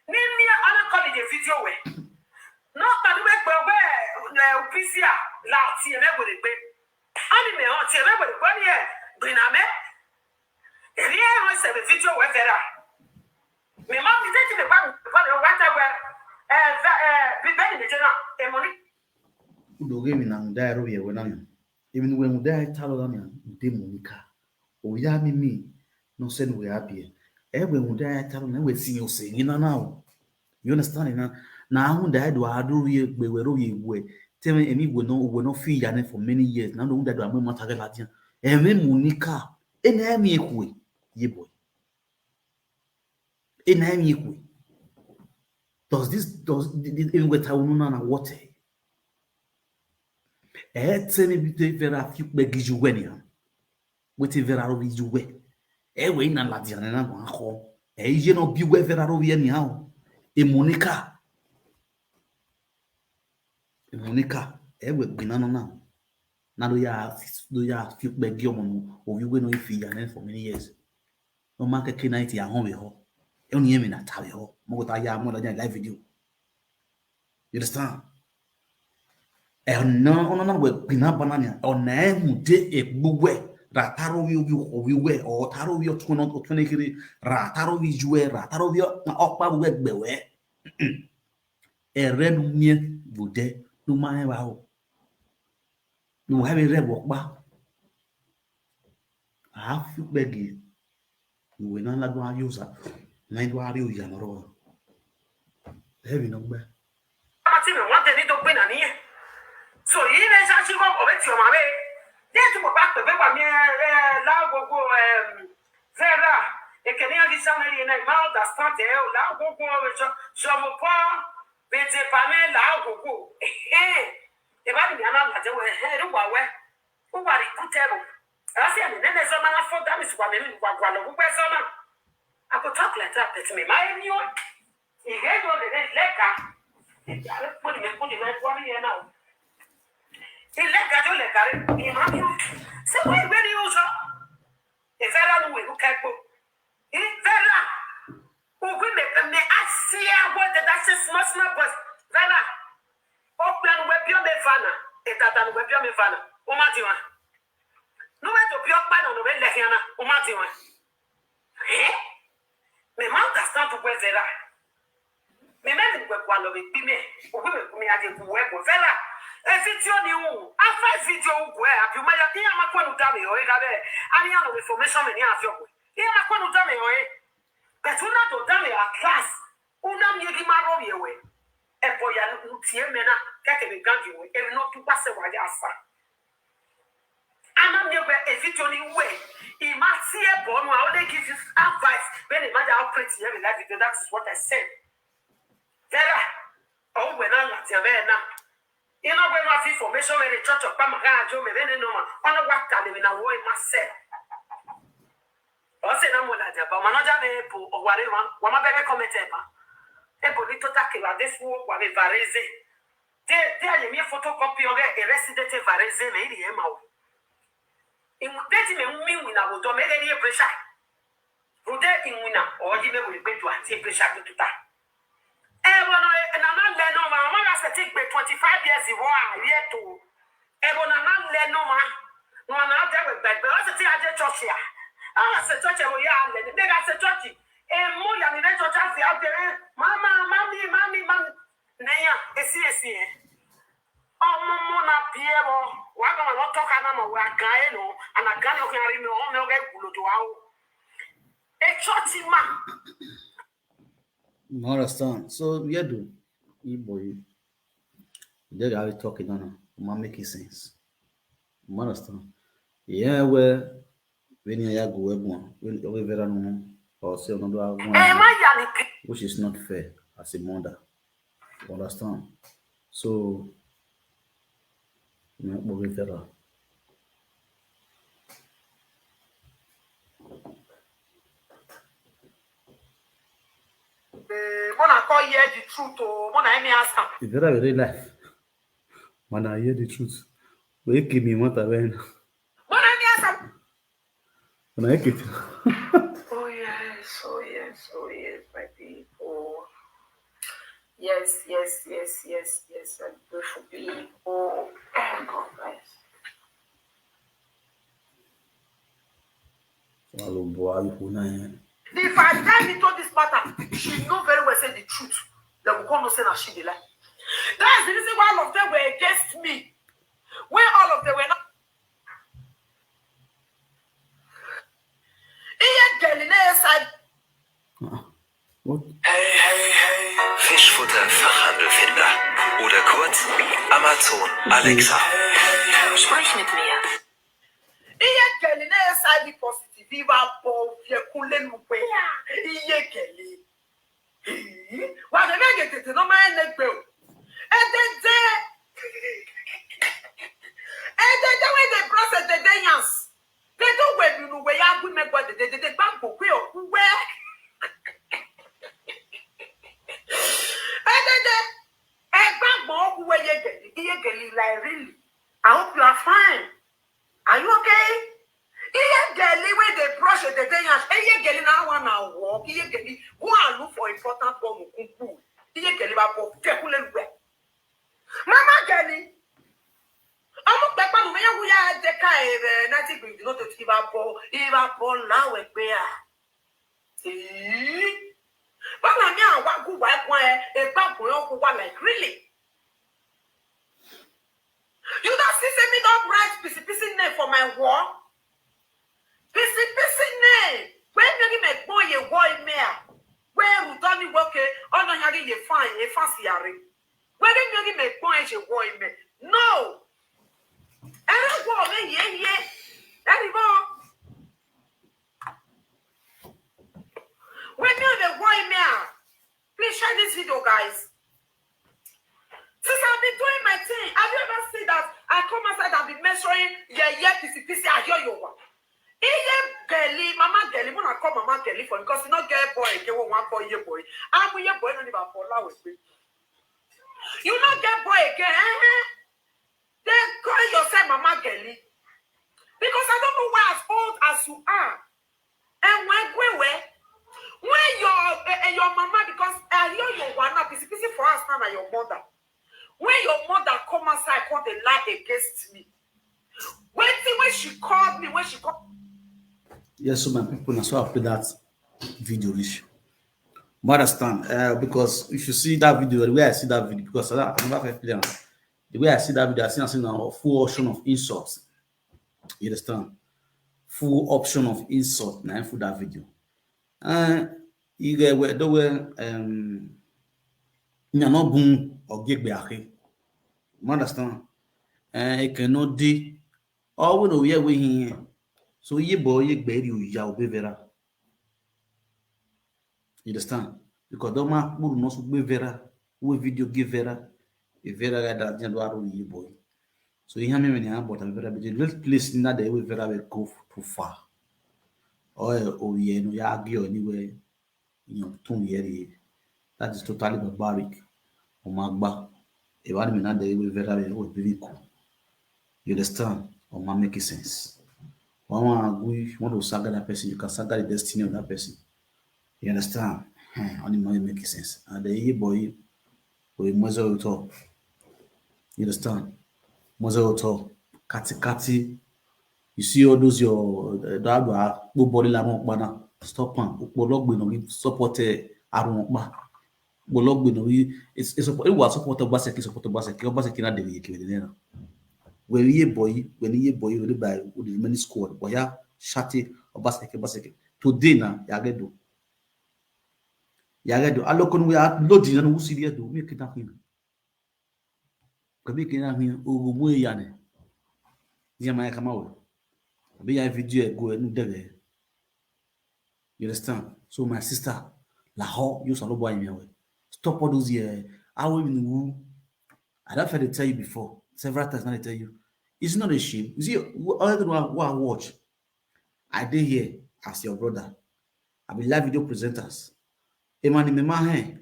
Ni mi ana call the video we. No, but we pe we, eh, upisia, la ti e me we pe. Ani me o ti e me we pe ni e, bi na me. Eri e ho se be video we Vera. Me ma mi te ti me ba, ba me wa ta we. Eh, Ve-, eh, bi be ni me je na, e mo ni. Udo ge mi na nda ero ye we na mi. Even when we die talo na mi, de Monica. O ya mi mi, no sen we abi. E we we die talo na we si yo se ni na na o. You understand na? Na hu die do adu ye gbe we ro ye we. Tell me emi we no, we no fi ya ne for many years. Na no die do amu mata ge la dia. E me Monica. E na mi e ku e. Ye boy. E na mi e ku e. Does this, does the, the, the, we ta unu na na what? E tell me bi te Vera fi pe gi ju we ni. Wetin Vera ro bi ju we? E we na la dia na na ko. E ye no bi we Vera ro bi anyhow. E Monica. E Monica. E we gbina no na. Na do ya, do ya fi pe gi omo no. O bi we no fi ya ne for many years. No man ke kina iti ya hon we ho. E oni emi na ta we ho. Mo go ta ya mo la live video. You understand? E na, ona na we gbina banana. Ona e mu de e gbuwe. Ra taro wi obi obi we. O taro wi otun otun kiri. Ra taro wi juwe. Ra taro wi o-, opa we gbe we. E re nu mie bude. Nu ma e wa o. Nu ha be re bo pa. A fi pe gi. Iwe na la do a yo sa. Na do a ri o ya no ro. E bi no gbe. Ama ti me wa de ni to gbe na ni e. So, yi le sa si ko o be ti o ma be. De tu mo ba pe be wa mi, eh, la go go, em, Vera. E ke ni a di sa na ye na, ma understand e, o la go go, so, so mo pa, be te pa me la go go. Eh, eh. E ba ni ana la je we, eh, ru wa we. Uwa ri kutero. Asi ani nene zoma na fo dami si wa me mi wa gwa lo, ugbe zoma. I go talk like that, but me, my new. Ihe yo le le lega. Are po ni me ku ni me gwa mi ye na o. Ilega yo lega re, ni ma mi o. Se we we ni o so. E Vera nu we u ka po. E Vera. Ugwi me, me asia wo de that small, small boys. Vera. O plan we bi o me vana. E dada nu we bi o me vana. O ma di wa. Nu we to bi o pa na, nu we le hiana. O ma di wa. Eh? Me ma understand to we Vera. Me me ni we kwa lo be bi me. Ugwi me ku me ade ku we ku Vera. E video ni u. Afa video u we. Abi ma ya, iya ma kwenu da me o, e ga be. Ani ya no information me ni a fi o we. Iya ma kwenu da me o, e. But una to da me at last. Una mi gi ma ro ye we. E bo ya nu tie me na. Ke ke be gangi we. E no tu pa se wa ya sa. Ana mi we e video ni we. I ma tie bo nu, I only give you advice. When the matter operate here in life, that is what I said. Vera. O we na la tie me na. Ino gbe ma fi information we re church pa ma ga jo me be ne no ma. Ono wa ka le mi na wo e ma se. O se na mo la ja ba ma no ja me po o wa re ma. Wa ma be be comment e ba. E bo ni to ta ke wa de fu o wa be Varese. De, de a ye mi photocopy o ge e resident Varese me iri e ma o. In de ti me mi wi na wo do me ge ri e pressure. Rude inwina, or you may be to anti pressure to tuta. Eh, well, no, eh, na na le no ma, ma na se ti gbe twenty-five years ago, ah, year to. Eh, well, na na le no ma. No, na de we gbe, o se ti a je church ya. Ah, se church e wo ya le, de ga se church. Eh, mo ya ni de church a se a de, eh, mama, mami, mami, mami. Ne ya, esi, esi, eh. Omo mo na pie wo, wa ga no to ka na mo wa ga e no, ana ga ni o ke ari mi, o me o ge gulo do wa o. E church ma. You understand? So, yeah, do. E boy. They are talking now. It might make it sense. You understand? Yeah, well, when you go, when you ever or say another one, Ẹ má yà ní kí. Which is not fair as a mother. You understand? So, you know, we get that. Mona call hear the truth o. Mona, let me ask am. It's very, very life. When I hear the truth, we give me what I went. Mona, let me ask am. When I get Oh yes, oh yes, oh yes, my people. Yes, yes, yes, yes, yes, my beautiful people. Oh God, guys. Alo boy, you know. If I tell me to this matter, she know very well say the truth. They will come and say that she dey lie. That's the reason why all of them were against me. When all of them were not. Iye geli ne side. What? Hey, hey, hey. Fischfutter Fachhandel Finder. Oder kurz Amazon Alexa. Sprich mit mir. Iye geli ne side positive. Iva po ye kule lupe. Iye geli. Wa de me get it no ma ne gbe o. Edede. Edede we dey process the day yans. They do we you know we ya gwi me gwa de de de gba go kwe o we. Edede. Egba go ku we ye geli. Iye geli like really. I hope you are fine. Are you okay? Iye geli wey dey brush the day yansh. Iye geli na one na work. Iye geli go and look for important one. Iye geli ba po kekule lupe. Mama geli. Ọmọ pẹpẹ mi yẹn wúyà ẹjẹ ká èrè náà ti gbìyànjú náà tó ti bá bọ ìbá bọ láwẹ̀ pé à. Báwo ni àwa gùn wá ẹ̀gbọ́n ẹ ẹ̀gbọ́n àgbọ̀n yẹn kó wà like really? You don't see say me don't write pisi pisi name for my wall? Pisi pisi name. Where me give me boy ye wall me a. Where you tell me okay? Oh no, you get fine, a fancy yare. Where me give me boy ye wall me? No. Every wall me ye ye. Every wall. When you the wall me a. Please share this video, guys. Since I've been doing my thing, have you ever seen that I come outside and be measuring yeah yeah pisi pisi? I hear you one. Iye geli, mama geli, muna call mama geli for because you not get boy again. Won't want call your boy. I'm your boy. Not even for loud with me. You not get boy again. Eh? Then call yourself mama geli because I don't know why as old as you are. And when when when when your uh, your mama because I hear your one now busy busy for us now na your mother. When your mother come outside come dey lie against me. Wetin when she called me when she called. Yes, so my people, na so I play that video reach. You understand? Uh, because if you see that video, the way I see that video, because I, I never fit play am. The way I see that video, I see am say na full option of insults. You understand? Full option of insult na for that video. Uh, you get where the way um, you know boom or get back. You understand? Uh, it cannot de. All we know here we here. So ye boy ye gbe you ya obe vera. You understand? Because don't ma kpuru no so gbe vera. We video give vera. E vera ga da dia do aru ye boy. So ihe me me na but vera be the place na the way vera we go too far. Oh oh yeah no ya gi anywhere. You know too here. That is totally barbaric. O ma gba. E wa me na the way vera we go be cool. You understand? O ma make sense. One one agree, you want to saga that person, you can saga the destiny of that person. You understand? Hmm, only money make sense. And the ye boy, we must all talk. You understand? Must all talk. Kati kati. You see all those your uh, that are go body la mo pana. Stop am. Upologbe no give support eh arun pa. Upologbe no give it's it's support it was support Obaseki support Obaseki Obaseki na de ye kele na. When ye boy, when ye boy, when by with the many squad, boy ya shati Obaseki Obaseki. Today na ya get do. Ya get do. Alokon we are loading and we see do. We kidnap him. Kabi kina hin ogo mu ya ne. Dia ma ya kama we. Abi ya video e go e nu dege. You understand? So my sister, la ho, you salo boy me. Stop all those here. I will even who. I don't fail to tell you before. Several times now I tell you. It's not a shame. You see, all the one who I watch, I dey here as your brother. I be live video presenters. A man in my hand,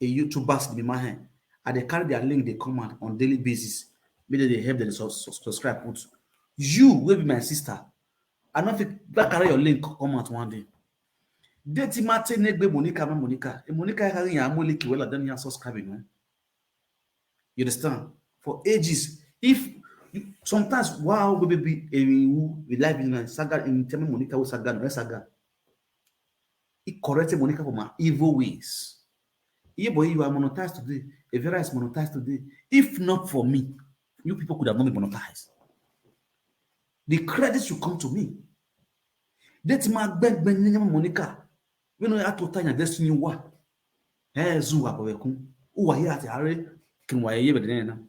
a YouTubers in my hand. I dey carry their link, they come out on daily basis. Maybe they help them sus- sus- subscribe. Put you will be my sister. I don't think that carry your link come out one day. Deti Mate Negbe Monica, ma Monica. E Monica ya carry ya mo link wela then ya subscribe, you know. You understand? For ages. If sometimes wow baby be a who we live in saga in tell me Monica with saga, no saga. He corrected Monica for my evil ways. Yeah, boy, you are monetized today. Evera is monetized today. If not for me, you people could have not been monetized. The credit should come to me. That my bang bang Monica. You know, I told Tanya destiny what? Hey, Zuwa Bawekun. Who are here at Are? Can why you ever then?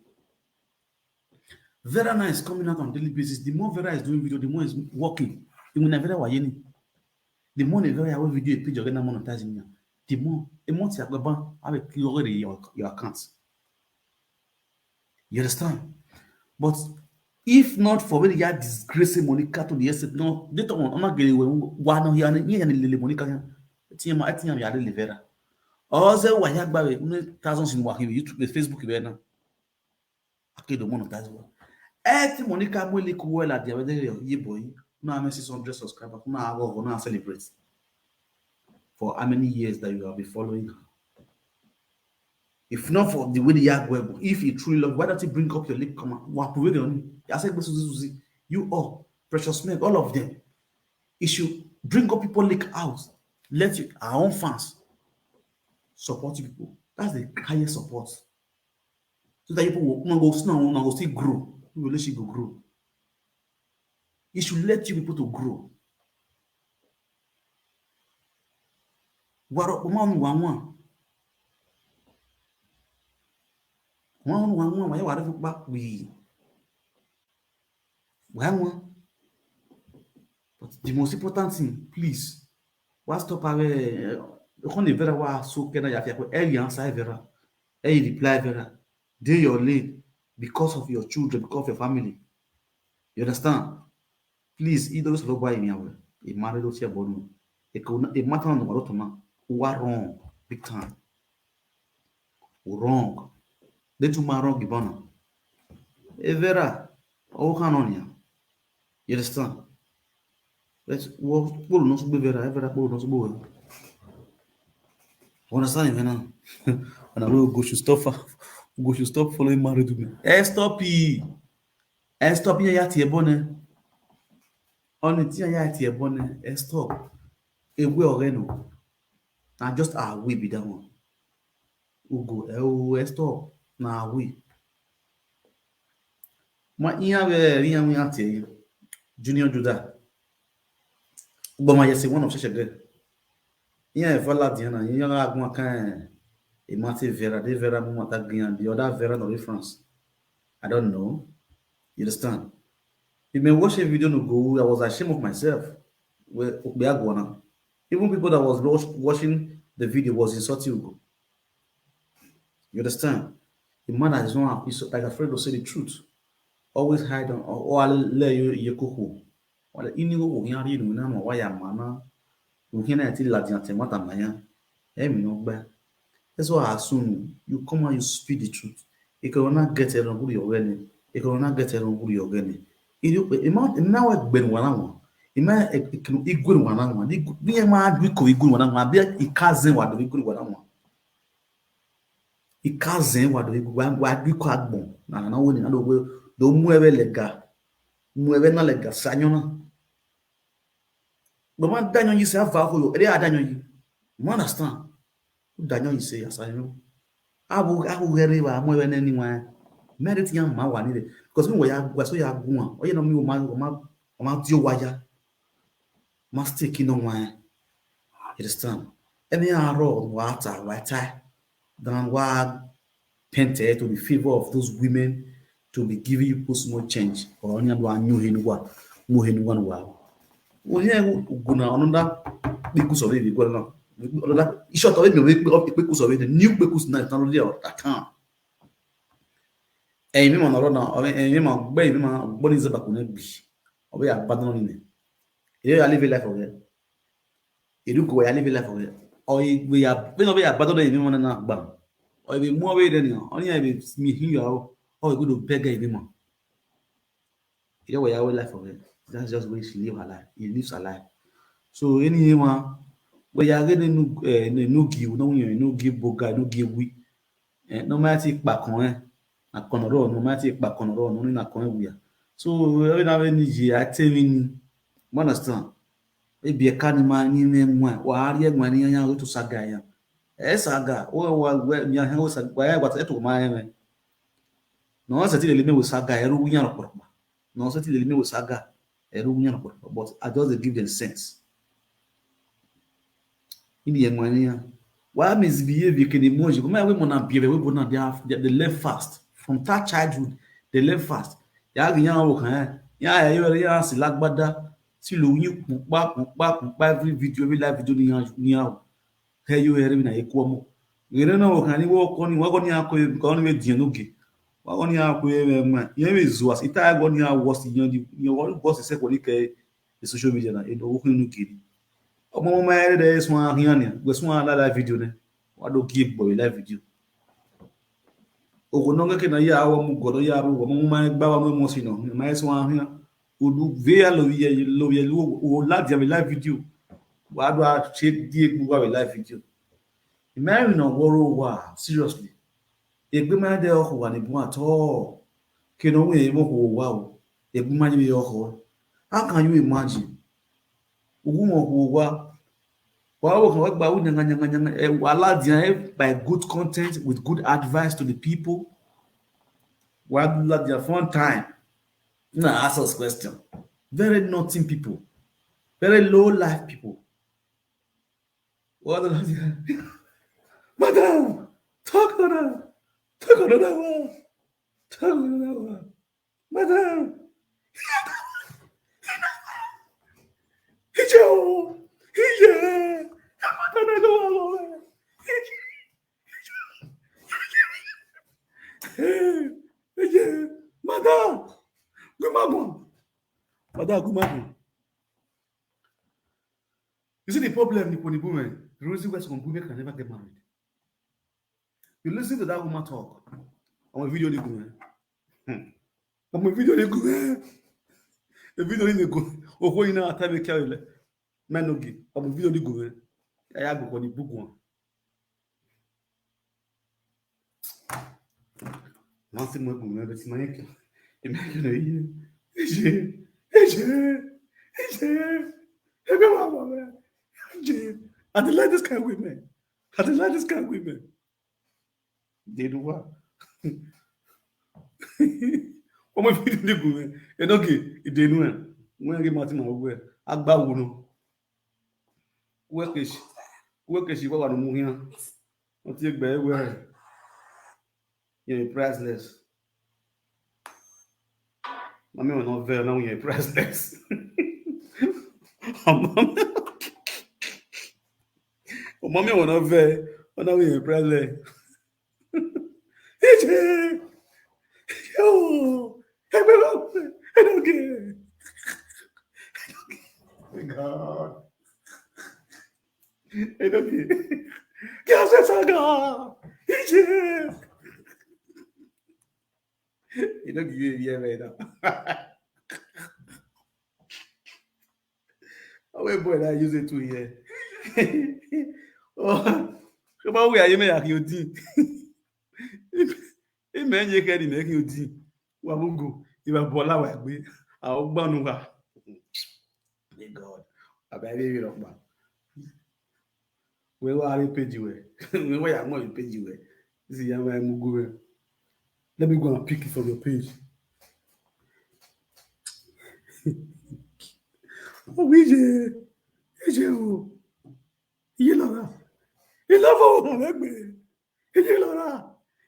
Vera now is coming out on daily basis. The more Vera is doing video, the more it's working. Even Vera Wayeni. The more Vera Yahweh video page you're gonna monetize me. The more a month you're gonna have a clear your, your account. You understand? But if not for when you are disgracing Monica to the extent, no, they don't want to get away. Why no here and here and Lily Monica? Tiama, Tiama, Yale Vera. All the Wayagba, thousands in Wahoo, YouTube, Facebook, Vera. Akedo monetize well. Eti Monica Mwele Kuwela the other day, ye boy. Now I'm six hundred subscribers. Now I go now celebrate for how many years that you have been following her. If not for the way the Yagwebo, if you truly love, why don't you bring up your link? Come on, what we on? I said, you all, Precious Men, all of them. It should bring up people like out. Let you, our own fans support you people. That's the highest support. So that people will, una go still, una go still grow. Your relationship go grow. It should let you people to grow. Waro uma nu wa nwa. Uma nu wa nwa, wa ya ware fu pa wi. Wa nwa. But the most important thing, please, wa stop away. Kon de Vera wa so kena ya fi ko e answer Vera. E reply Vera. Dey your lane because of your children, because of your family. You understand? Please, he doesn't look why me away. He married us here, but no. It could not, it matter on the world now. Who are wrong? Big time. Wrong. They too much wrong, Ibana. E Vera, oh, can on ya. You understand? Let's walk, pull no sugbe Vera, Vera pull no sugbe. Understand me now? And I will go should stop, go should stop following married women. Eh, stop it. Eh, stop here, yet, ye bonnet. Only thing I had here, bonnet, eh, stop. If we are no. Now just our way be that one. Ugo, eh, oh, eh, stop. Now we. Ma iya we iya we ati Junior Judah. But my yes one of such a girl. Iya Vala Diana, iya agun kan e mati Vera, de Vera mu mata gyan, the other Vera no France. I don't know. You understand? You may watch a video no go, I was ashamed of myself. Well, Okbeagwana. Even people that was watch, watching the video was insulting Ugo. You understand? The man that is not is like afraid to say the truth. Always hide on or let you you cook. Wala ini go go yan ri nu na mo wa ya mana. U hin na ti la ti ante mata maya. E mi no gba. That's why as soon you come and you speak the truth. E ko na get e ran guri ogene. E ko na get e ran guri ogene. Iri pe e ma e na wa gbe wa na won. E ma e kinu igwe wa na won. Ni ni e ma du ko igwe wa na won. Abi e ka zen wa do igwe wa na won. E ka zen wa do igwe wa wa du ko agbon. Na na wo ni na do we do mu e we lega. Mu e we na lega sanyo na. But man danyo yi se ava ko yo. E de adanyo yi. You understand? Danyo yi se asanyo. Abu abu here wa mu e we na ni wa. Me de ti yan ma wa ni de. Because mi wo ya gwa so ya gun. O ye no mi o ma o ma o ma ti o wa ya. Ma stick no wa. You understand? Any arrow wa ta wa ta. Dan wa painted to the favor of those women to be giving you small change. Or only one new henwa, new henwa wa. Only guna another big kuso be go now. Another short of it, we pick kuso be new pick kuso na tan le o tan. Ẹ̀yin mímọ́ ọ̀rọ̀ náà, ẹ̀yin mímọ́ gbẹ́, ẹ̀yin mímọ́ gbọ́ ní zaba kò ní gbì. Ọbẹ̀ yà bá dán nínú. Èyí yà live life ọ̀rẹ́. Èdú kò wẹ̀ yà live life ọ̀rẹ́. Ọ̀yẹ̀ ìgbé yà bẹ́ẹ̀ náà bẹ́ẹ̀ yà bá dán lẹ́yìn mímọ́ náà gbà. Ọ̀yẹ̀ ìgbé mú ọbẹ̀ yẹn dẹ́nìyàn. Ọ̀nìyàn ìgbé mi hìn yà ó. Ọ̀yẹ̀ ìgbé dò bẹ́gẹ̀ ìgbé mọ̀. Ìyá wẹ̀ yà wẹ̀ life ọ̀rẹ́. That's just way she live her life. He lives her life. So ẹni yẹn wọn wẹ̀ yà rẹ̀ nínú ẹ̀ nínú gí wọn náà wọ̀nyẹn nínú gí boga nínú gí wí. Eh, no matter pa kan eh. Na kan ro no matter pa kan ro no na kan we ya. So every now and then you are telling me. You understand? Ebi e ka ni ma ni me nwa. Wa ari e nwa ni yan o to saga yan. E saga. O wa we mi yan o saga. Wa ya wa to ma yan me. No se ti le me we saga e ru yan ro poro. No se ti le me we saga e ru yan ro poro. But I just dey give them sense. Ini ye mwa ni ya. Wa misbehave ke ni moji. Kuma we mona behave we bona they have they, they learn fast. From that childhood, they learn fast. Ya gi yan wo kan. Ya ya yo ya si lagbada. Si lo yin pupa pupa pupa every video every live video ni yan ni yan. He yo here mi na e ko mo. Gere na wo kan ni wo ko ni wo ko ni a ko ko ni me dien oge. Wa ko ni a ko e me ma. Ye me zo as ita go ni a wo si yan di. Ni wo go si se ko ni ke the social media na e do wo ko ni giri. Ọmọ ọmọ ere de sun ahian ni. Gbe sun ala live video ne. Wa do ki bo live video. Ogo no ke na ya awo mu godo ya ru wo mo ma gba wa mo mo si no. Ma sun ahian. Odu ve ya lo ye lo ye lo o la dia live video. Wa do a che die gbu wa live video. Imagine no woro wa seriously. Egbe ma de o wa ni bu at all. Ke no we mo ko wa o. Egbe ma ni o ko. How can you imagine? Ugu mo ko wa. Wa wo kan wa gba wu nyanga nyanga nyanga. Eh, wa la dia eh, by good content with good advice to the people. Wa la dia fun time. Na ask us question. Very nothing people. Very low life people. What the Madam, talk to her. Talk to her. Talk to her. Madam. Ije o. Ije. Madam na go wa. Ije. Ije. Madam. Go ma go. Madam, go ma go. You see the problem, Nipo Nibu, man. The reason why some women can never get married. You listen to that woman talk. On a video, they go, man. Hmm. On a video, they go, man. The video, they go. Oh, you know, I tell you, carry. Man, okay. On a video, they go, man. I have to go the book one. Nothing more good, man. But my, the man, you know, Ije, Ije, Ije, Ije. I dey like this kind of women. I dey like this kind of women. They do what? Ọmọ ìfẹ́ ìdílé gùn rẹ̀. Ẹ dọ́kì, ìdènú ẹ̀. Wọ́n yẹ kí Martin máa wú ẹ̀. Agbáwo náà. Wekesi, Wekesi wa wa no muhia. O ti gbe we. You're priceless. Mami wona ve na you're priceless. Mami wona ve na you're priceless. Ije. Yo. Ebe lo. Enoge. Enoge. God. Enoge. Kiase saga. Ije. Enoge ye ye me na. Awe boy na use it to here. Oh, come on, we are you me akiyodi. Ime nye ke di me akiyodi. Wa bugu, iba bola wa gbe. A o gbanu wa. May God. Aba ebe ebe lokpa. We wa re page we. We wa ya mo page we. This is ya wa mugu we. Let me go and pick it from your page. Oh, Ije. Ije o. Iye lora. Ilé fọwọ́ mọ̀ lẹ́gbẹ̀ẹ́. Iye lora.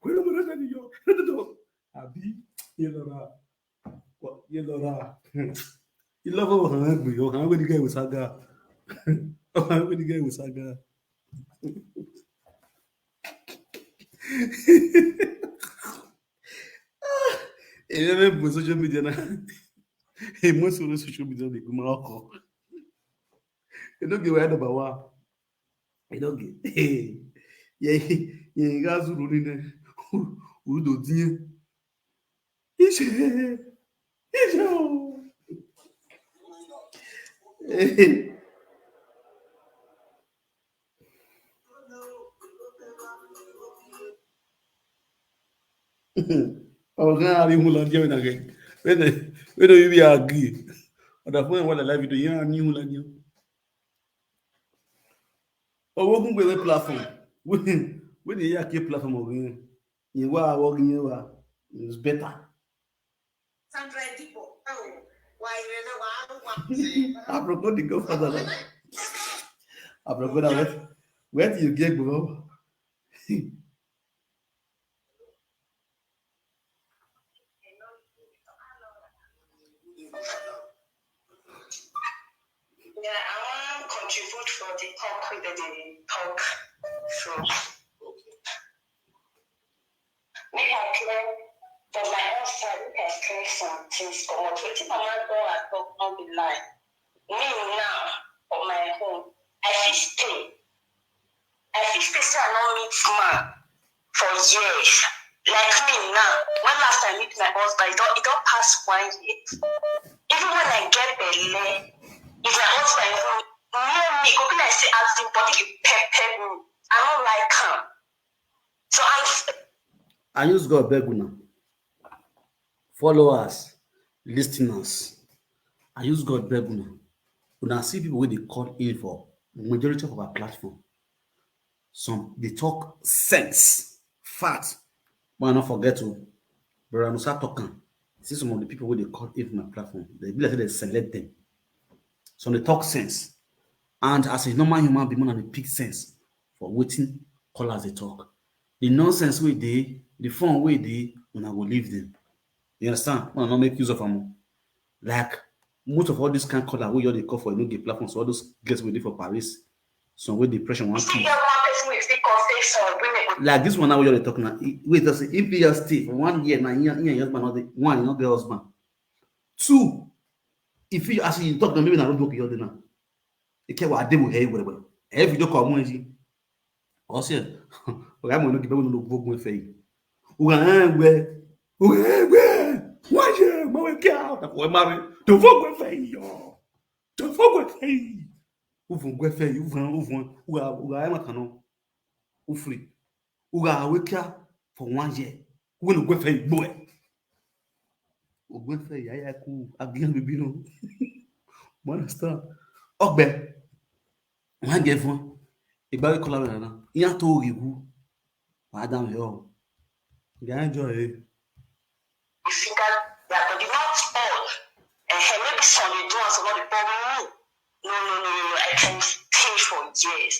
Kwere mo na ni yo. Abi, ye lora. Ye lora. You love how han gbe yo, han we the guy with saga. Han we the guy with saga. Èmi ẹ bẹ bu social media na. Èmi sọ̀rọ̀ social media de kuma ọkọ. Enoge wa number one. Enoge. Ye ye ga zuru ni ne. Udo dinye. Iṣẹ́. Iṣẹ́ o. Ọ̀gá àríwú la jẹ́ ìnàgẹ̀. Wẹ́n wẹ́n yóò bí agi. Ọ̀dà fún ẹ̀wọ̀n lẹ́la fídíò yẹn àríwú la jẹ́. Owó gúngbẹ̀ wẹ́ platform. Wẹ́n wẹ́n yà kí platform ọ̀gá yẹn. Yẹn wá àwọ̀ yẹn wá. It's better. Sandra Edipo, oh, why you know why? Aproko the godfather. Aproko na where where do you get go? Yeah, I want to contribute for the talk wey dem dey talk. So, make I clear for my own side, make I clear some things comot. Wetin Mama Dora talk no be lie. Me now, for my own, I fit stay. I fit stay say I no meet man for years. Like me now, when last I meet my husband, e don e don pass one year. Even when I get belle, if my husband even near me, e go be like say as im body dey pepper me. I no like am. So I I use God beg una. Followers, listeners, I use God beg una. Una see people wey dey call in for majority of our platform. Some dey talk sense, fact. But I no forget o, Brother Musa talk am. See some of the people wey dey call in for my platform. They be like say they select them. Some dey talk sense. And as a normal human being, una dey pick sense for wetin callers dey talk. The nonsense wey dey, the fun wey dey, una go leave them. You understand? Una no make use of am. Like most of all this kind caller wey you dey call for, you know, the platform. So all those girls wey dey for Paris, some wey depression one pick. Like this one now wey you dey talk now. Wait, just say if you just stay for one year now, you and your husband not dey one, you not get husband. Two, if you as you talk now, maybe na road work you dey now. Ike wa ade mo he were were. Every joke ọmọ eji. Ọsẹ, ọ̀gá mo no gibe no vogun efe yi. Uga en gbe. Uga en gbe. Wa je mo we kia ta ko mare. To vogun efe yi yo. To vogun efe yi. Uvun gwe efe yi, uvun uvun. Uga uga e ma kan no. U free. Uga we kia for one year. Uga no gwe efe yi gbo e. Ogwe efe yi aya ku agiyan bibi no. Mo understand. Ogbe. Wan get fun. Igba we kola na na. Iya to ogigu. Wa da mi o. Ga enjoy e. You think I, yeah, but not all. Uh, maybe some dey do am, some no dey, but me, no, no, no, no, no, I can stay for years.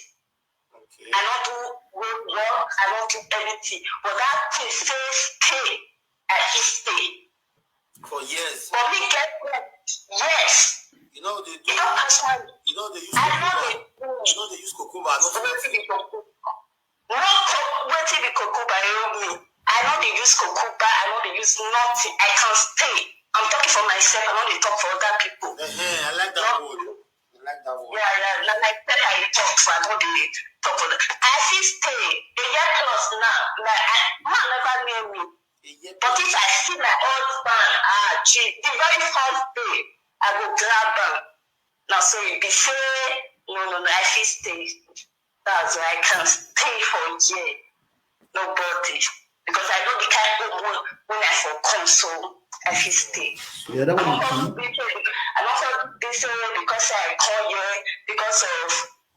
Okay. I no do work, work, I no do anything. But that thing say stay, I fit stay. For years. But me get, yes. You know they do. You don't answer me. You know they use I know cucumber. they do. You know they use cucumber. Not Wetin be cucumber? No co- wetin be cucumber? You know me. I no dey use cucumber. I no dey use nothing. I can stay. I'm talking for myself. I no dey talk for other people. Eh, eh, I like that word. I like that word. Yeah, yeah. Na like say I talk, so I no dey talk for that. I fit stay a year plus now. Like I, man never near me. A year But if I see my husband, ah, gee, the very first day, I go grab am. Now, so e be say, no, no, no, I fit stay. That's why I can stay for a year. Nobody. Because I know the kind of home when, when I for come, so I fit stay. Yeah, that I one don't is want true. to be told, I don't want to be told because I come here because of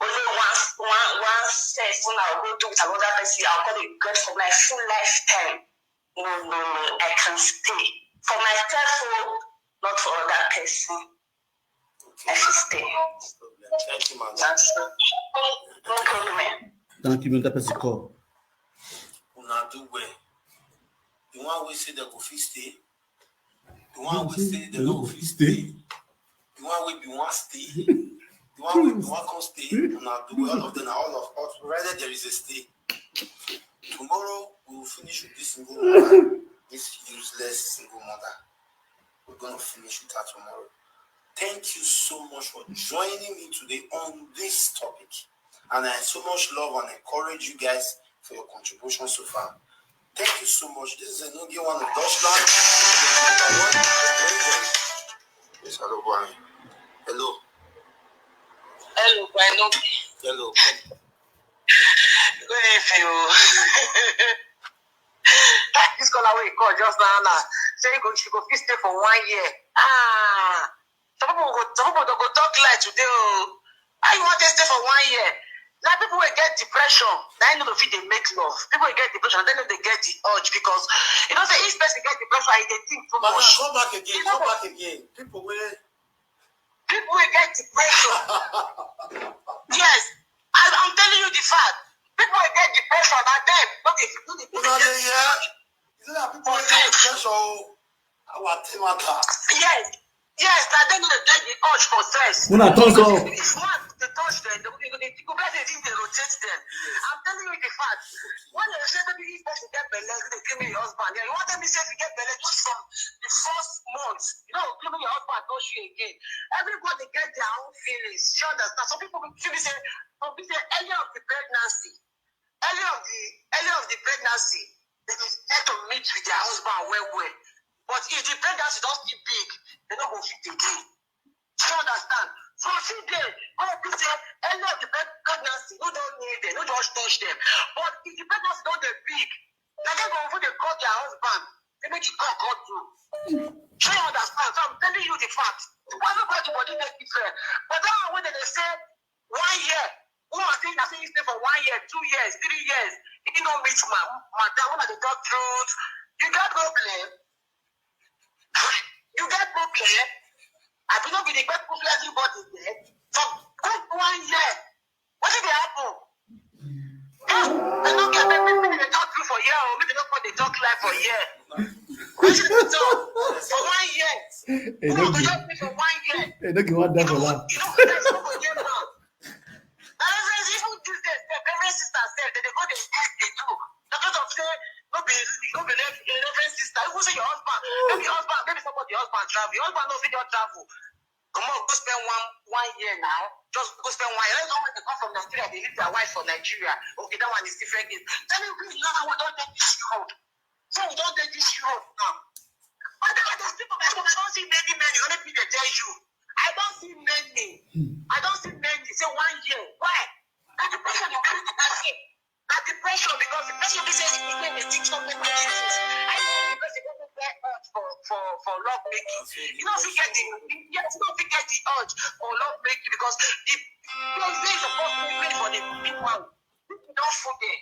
only one one one sex when I go do with another person, I'll go regret for my full lifetime. No, no, no, I can stay for myself, oh, not for other person. I should stay. Thank you, man. That's no problem. Thank you, make that person call. Una do well. The one wey say dem go fit stay. The one Dem wey say say dem dem no no go go fit fit stay. stay. The one wey be wan stay. The one wey be wan come stay. Una do well. All of them, all of us, provided there is a stay. Tomorrow we will finish with this single mother. This useless single mother. We're gonna finish with her tomorrow. Thank you so much for joining me today on this topic. And I so much love and encourage you guys for your contribution so far. Thank you so much. This is Enogie One of Deutschland. Yes, hello, boy. Hello. Hello, boy. No, Hello. go ahead, you. Like this caller wey call just now, now say you go, she go fit stay for one year. Ah, some people go, some people go talk lie today. Oh, how you want to stay for one year? Now people will get depression. Now you know if they make love. People will get depression. Then they get the urge because you know say each person get depression. They think too But now much. Come back again. Come back again. People will. People will get depression. Yes, I, I'm telling you the fact. People will get depression. And then, okay, if you do the Una dey hear? You know that people will get depression. Oh. Our team matter. Yes, yes, and then they get the urge for sex. Una turn so. If one they touch them, they go they go be like they think they rotate them. I'm telling you the fact. When they say maybe if person get belle, they kill me your husband. Yeah, you want me say if you get belle just from the first month, you know, kill me your husband touch you again. Everybody get their own feelings. You understand? Some people feel say, some people say early of the pregnancy, early of the early of the pregnancy, they dey start to meet with their husband well well. But if the pregnancy don still big, they no go fit again. You understand? So see there, when people say early of the pre- pregnancy, no don need them, no just touch them. But if the pregnancy don dey big, na dem go even dey call their husband. They make it call call you. Do you understand? So I'm telling you the fact. Everybody body dey different. But that one wey dem dey say one year, woman say na say you stay for one year, two years, three years, you no meet ma madam, una dey talk truth. You get problem? You get problem? I be no be the best person everybody get. For good one year, wetin dey happen? Yes, I no get make people dey talk truth for here. Oh, make dem no come dey talk lie for here. Wetin dey talk for one year? Hey, Who don't go give, just pay for one year? Hey, don't give one die for laugh. You know, that's no go get mouth. And even these days, the Reverend sister said that they go dey act dey do. Because of say no be no be Rev- the Reverend sister. Even say your husband, maybe husband, maybe somebody husband travel. Your husband no fit just travel. Come on, go spend one one year now. Just go spend one year. Let's go when they come from Nigeria, they leave their wife for Nigeria. Okay, that one is different case. Tell me, please, now we don't take this road. So we don't take this road now. But then I don't see, I don't see many men. Only people they tell you. I don't see many. I don't see many. Say one year. Why? That the person you carry the person. That the pressure because the person be says you make a thing so many things. I know the person go go get hurt for for for love making. You know, if you get the yes, you know, if you get the urge for love making because the place is supposed to be made for the big one. People don't fool there.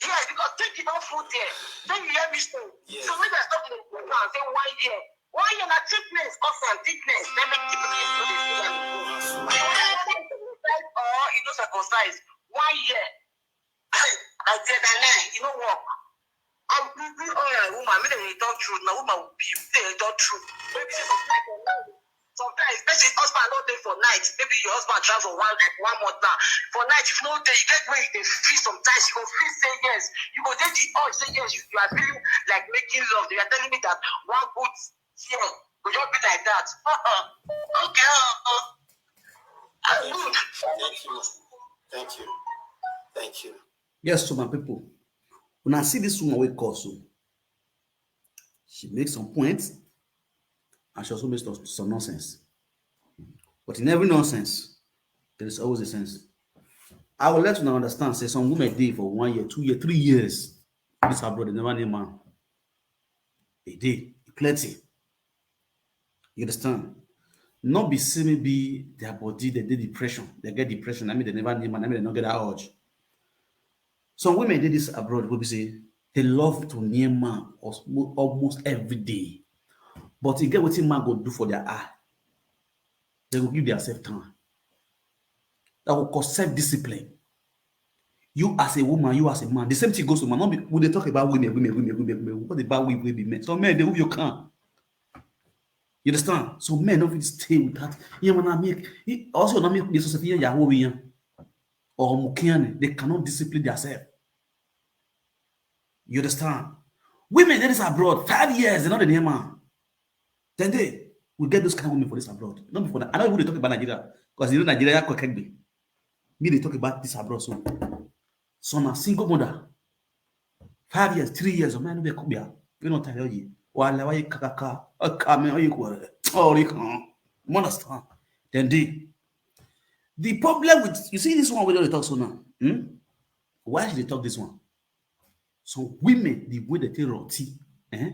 Yes, because take it don't fool there. Then you hear me so. Yes. So when I stop the program, say one year. One year na thickness, cause and thickness. Then make the place go dey feel am. But you know, circumcise or you know circumcise. One year. Like the other line, you know work. um, we, we all are woman, make dem dey talk truth. Na woman we be, make dem dey talk truth. Maybe say sometimes, sometimes, person husband no dey for night. Maybe your husband travel one, like, one month now. For night, if no dey, you get where you dey feel sometimes. You go feel say yes. You go dey the urge say yes. You, you are feeling like making love. They are telling me that one good year go just be like that. Uh-uh. Okay. Uh-uh. I'm good. Thank you. Thank you. Thank you. Yes, so my people, when I see this woman wey call so, she makes some points, and she also makes some, some nonsense. But in every nonsense, there is always a sense. I will let you understand, say some women dey for one year, two year, three years. This abroad, they never need man. They dey, plenty. You understand? Not be say maybe their body, they dey depression. They get depression. I mean, they never need man. I mean, they don't get that urge. Some women dey this abroad, wey be say they love to near man almost, almost every day. But you get wetin man go do for their eye. They go give themselves time. That go cause self-discipline. You as a woman, you as a man. The same thing goes to man. Not be, we dey talk about women, women, women, women, women. What about we, we be men? Some men, they who you can. You understand? So men don't fit stay with that. Yeah, man, I make, he also not make this society, yeah, yeah, yeah. Or mukian, they cannot discipline themselves. You understand? Women that is abroad, five years, they're not in man. Then they, we get those kind of women for this abroad. Not before that. I don't even dey talk about Nigeria, because you know Nigeria, kwekegbe. Me, they talk about this abroad. So, some are single mother. Five years, three years, of man, we could be, we don't tell you. Wala, why you kakaka? A kame, you go. Oh, you can't. You understand? Then they, the problem with, you see this one, we don't talk so now. Hmm? Why should they talk this one? So women, the way they take roti, eh?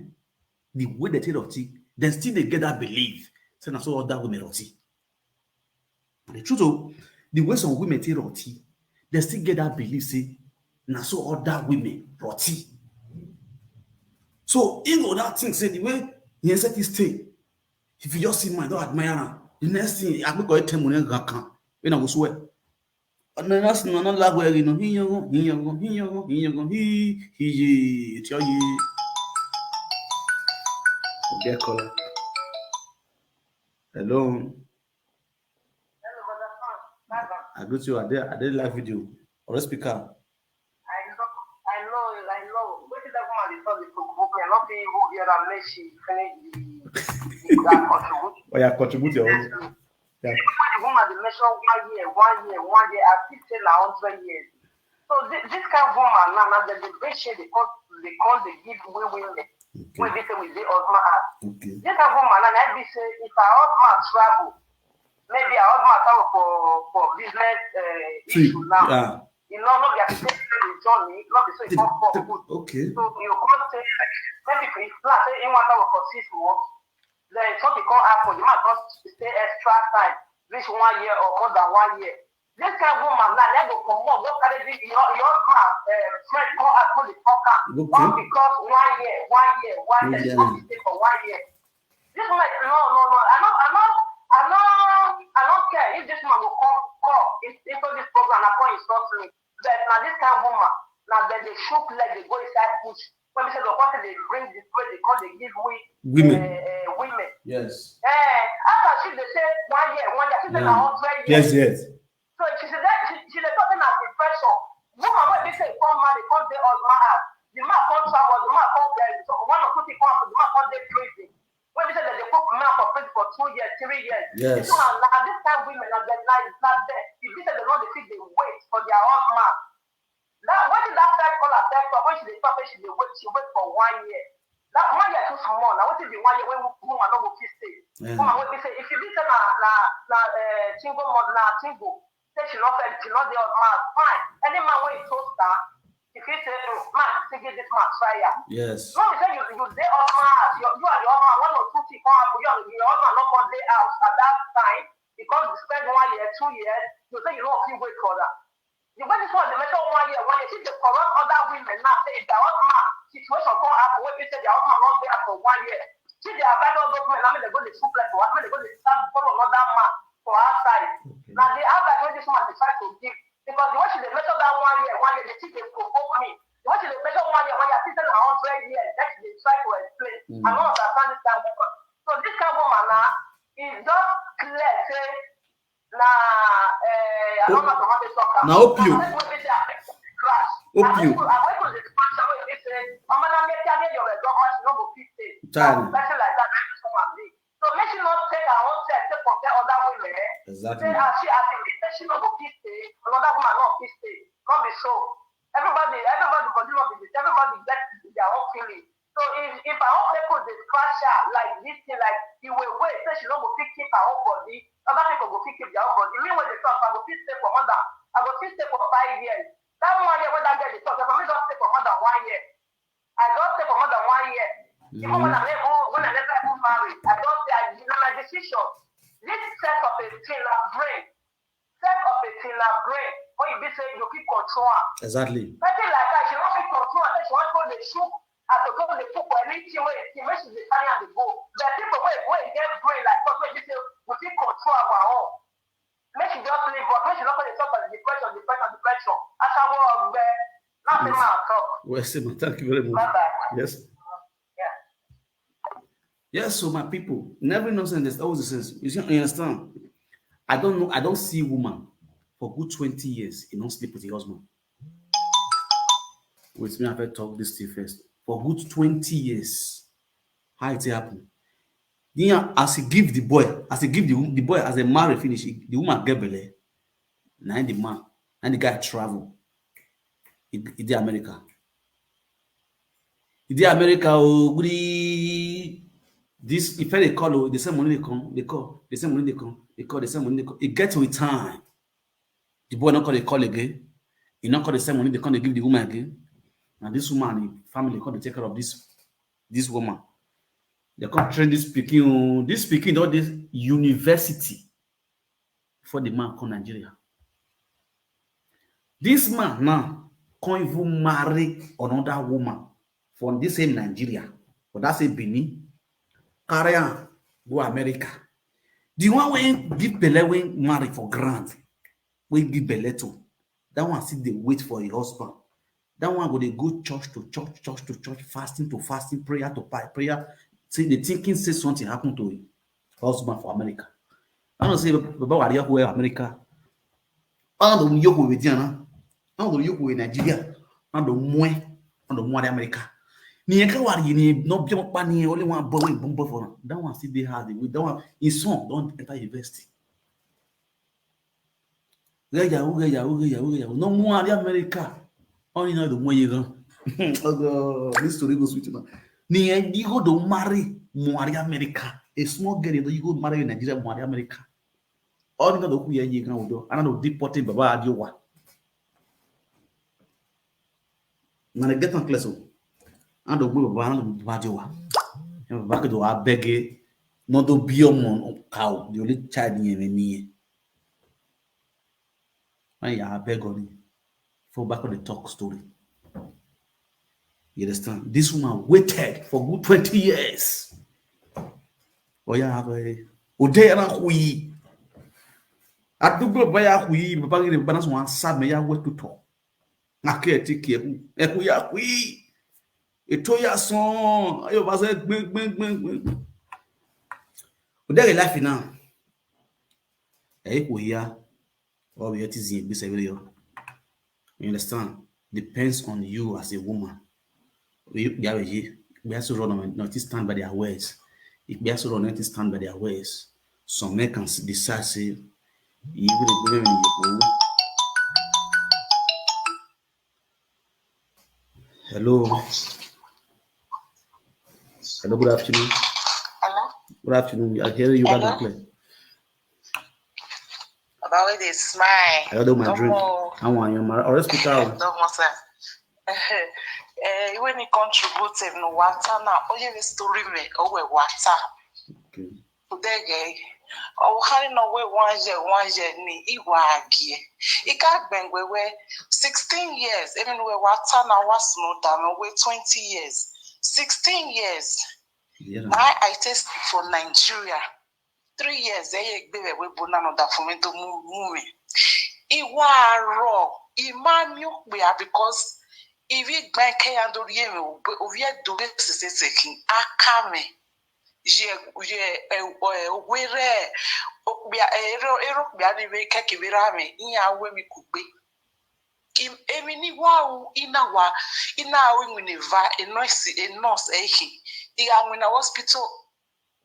The way they take roti, they still they get that belief. Say na so other women roti. The truth, oh, the way some women take roti, they still get that belief. Say na so other women roti. So you know that thing, say the way he set his stay. If you just see my, don't admire her. The next thing, I go go tell money can. When I go swear. Another thing, another lag where you know, he young, he young, he young, he young, he, he, he, tell you. Get caller. Hello. I greet you. I did, I did live video. Or speaker. I know, I know, I know. Wetin that woman dey talk dey provoke me. I no fit even hear am make she finish the, the, that contribution. Oh, yeah, contribute your own. Yes, yeah. When the woman dey mention one year, one year, one year, I fit say na hundred years. So this, this kind of woman now, now dem dey bring shame, they come, they come, they give women. Okay. Wey be say we dey husband house. Okay. This kind of woman now, na be say if her husband travel, maybe her husband travel for, for business, uh, trip, issue now. Yeah. You know, no be as say the journey, no be so e come for good. Okay. So you come say, maybe if you plan say you want to for six months, then something come happen, you might just stay extra time, reach one year or more than one year. This kind of woman now, let go come on, go carry the, your, your husband, uh, friend come out for the talk am. Okay. All because one year, one year, one year, yeah, something stay for one year. This woman, no, no, no. I no, I no, I no, I no care if this woman go come, come in, into this program and come insult me. But now this kind of woman, now that they shook leg, they go inside bush. When we say the country, they bring this way, they call, they give we women. Uh, uh, women. Yes. Eh, after she, they say one year, one year. She said, yeah, "I want twelve years." Yes, yes. So she said that she, she dey talk about depression. Woman wey be say come marry, come dey husband house. The man come travel, the man come get, so one or two things come happen, the man come dey prison. Wey be say dem dey put man for prison for two years, three years. Yes. So na, na this kind women, na dem, na, na dem. If be say dem no dey fit dey wait for their husband. That, wetin that first caller tell talk, when she dey talk say she dey wait, she wait for one year. That one year too small. Na wetin be one year wey woman no go fit stay? Yeah. Woman wey be say, if you be say na, na, na, eh, single mother, na single, say she no fit, she no dey husband, fine. Any man wey toast her, she fit say, "Mm, man, still give this man try am." Yes. No be say you, you dey husband house, your, you and your husband, one or two things come happen, you and your husband no come dey house at that time, you come spend one year, two years, you say you no fit wait for that. The way this one dey mention one year, one year, she dey corrupt other women now, say if their husband situation come happen, wey be say their husband no dey house for one year, she dey advise all those men now, make dem go dey shook leg for house, make dem go dey stand follow another man for outside. Okay. Na the advice wey this woman dey try to give, because the way she dey mention that one year, one year, the thing dey provoke me. What is the question? One year, one year, sister, na hundred years. That is the try to explain. Mm. I don't understand this kind of woman. So this kind of woman now is just clear say na eh, I don't know how to talk am. Na opium. Na people wey dey affect the crash. Opium. Na people, na people dey crash wey dey say, "Omo, na me carry your government, no go fit stay." Child. Person like that, that is woman be. So make she not take her own self, take compare other women. Eh? Exactly. Say as she as she make she no go fit stay, another woman no fit stay. No be so. Everybody, everybody body no be this. Everybody get their own feeling. So if if I wan make us dey scratch her like this thing, like the way wey say she no go fit keep her own body, other people go fit keep their own body. Me wey dey talk, I go fit stay for more than I go fit stay for five years. That one year wey that girl dey talk, if I me just stay for more than one year, I don stay for more than one year. Even when I never when I never even marry, I don say I na my decision. This set of a thing na brain. Set of a thing na brain. When you be say you fit control am. Exactly. Person like her, she no fit control am. Say she wan go dey shook as to go dey cook for anything wey she wey she dey carry am dey go. But people wey wey get brain like us wey be say we fit control our own. Make she just leave us. Make she no go dey talk about depression, depression, depression. Asawo Ogbe. Nothing man talk. Well, Sima, thank you very much. Bye bye. Yes. Yeah. Yes, so my people, in every nonsense, there's always a sense. You see, you understand? I don't know. I don't see a woman for good twenty years. You don't sleep with your husband. Wait, me, I first talk this thing first. For good twenty years, how it happen? Then as he give the boy, as he give the, the boy, as they marry finish, he- the woman get belle. Now the man, and the guy travel. He, he dey America. He dey America, oh, guri. This, if they call, oh, they send money, they come, they call, they send money, they come, they call, they send money, they come. He get with time. The boy not call, they call again. He not call, they send money, they come, they give the woman again. And this woman, the family come to take care of this this woman. They come train this pikin. Oh, this pikin don dey university before the man come Nigeria. This man now come even marry another woman from this same Nigeria, for that same Benin, carry am go America. The one wey give belle wey marry for grant, wey give belle to, that one still dey wait for him husband. That one go dey go church to church, church to church, fasting to fasting, prayer to pa- prayer. See, the thinking say something happened to him husband for America. I don't say Baba Waria who America. I don't know you who Indiana. I don't know you who Nigeria. I don't know. I don't know America. Ni yẹn ká wà yìí ni no bí ọmọ pa ni only one boy wey born boy for am. That one still dey hard. That one his son don enter university. Rẹ yahoo, rẹ yahoo, rẹ yahoo, rẹ yahoo. No more America. Only now the more you run. Oh God, this story go sweet now. Ni you go do marry more America. A small girl you go marry in Nigeria more America. Only now the who you go do. Another deporting Baba Adiowa. Na dey get am clear so. And ogbe baba and baba dey wa. And baba ke do abeg e. No do be omo cow. The only child in me me. And ya abeg on. For back of the talk story. You understand? This woman waited for good twenty years. Oh yeah, have a Odera Hui. Adugbo baya Hui, baba ngire bana so wan sa me ya wetu to. Ake ti ki eku. Eku ya Hui. Eto ya son. Ayo ba se gbin gbin gbin gbin. Odera life now. Eku ya. Or we ti zin gbese video. You understand? Depends on you as a woman. We we are we we have to run on not to stand by their words. If we have to run not to stand by their words, some men can s- decide say you will go in your Hello. Hello, good afternoon. Hello. Good afternoon. I hear you loud and Hello. Clear. Baba wey dey smile. I don't do my drink. Domo. I want your mar- or speaker. Domo sir. Eh, when he contribute him no water na oye the story me owe water. Okay. Udege. Owo kari no we one year, one year ni iwa agie. Ika gbengwe we sixteen years. Even we water na was no dano we twenty years. Sixteen years. Yeah. My I test for Nigeria. Three years, eh, egbe we we bona no da for me to move, move me. Iwa ro, ima mi ukpea because Ivi gban ke ya do rie me, ovie do be sese sekin. Aka me. Je, je, eh, eh, were, okpia, eh, ero, ero kpia ni ve ke ke vera me, iya we mi kugbe. Im, emi ni wa u, ina wa, ina we ngwine va, enosi, enos ehi. Iga ngwina hospital,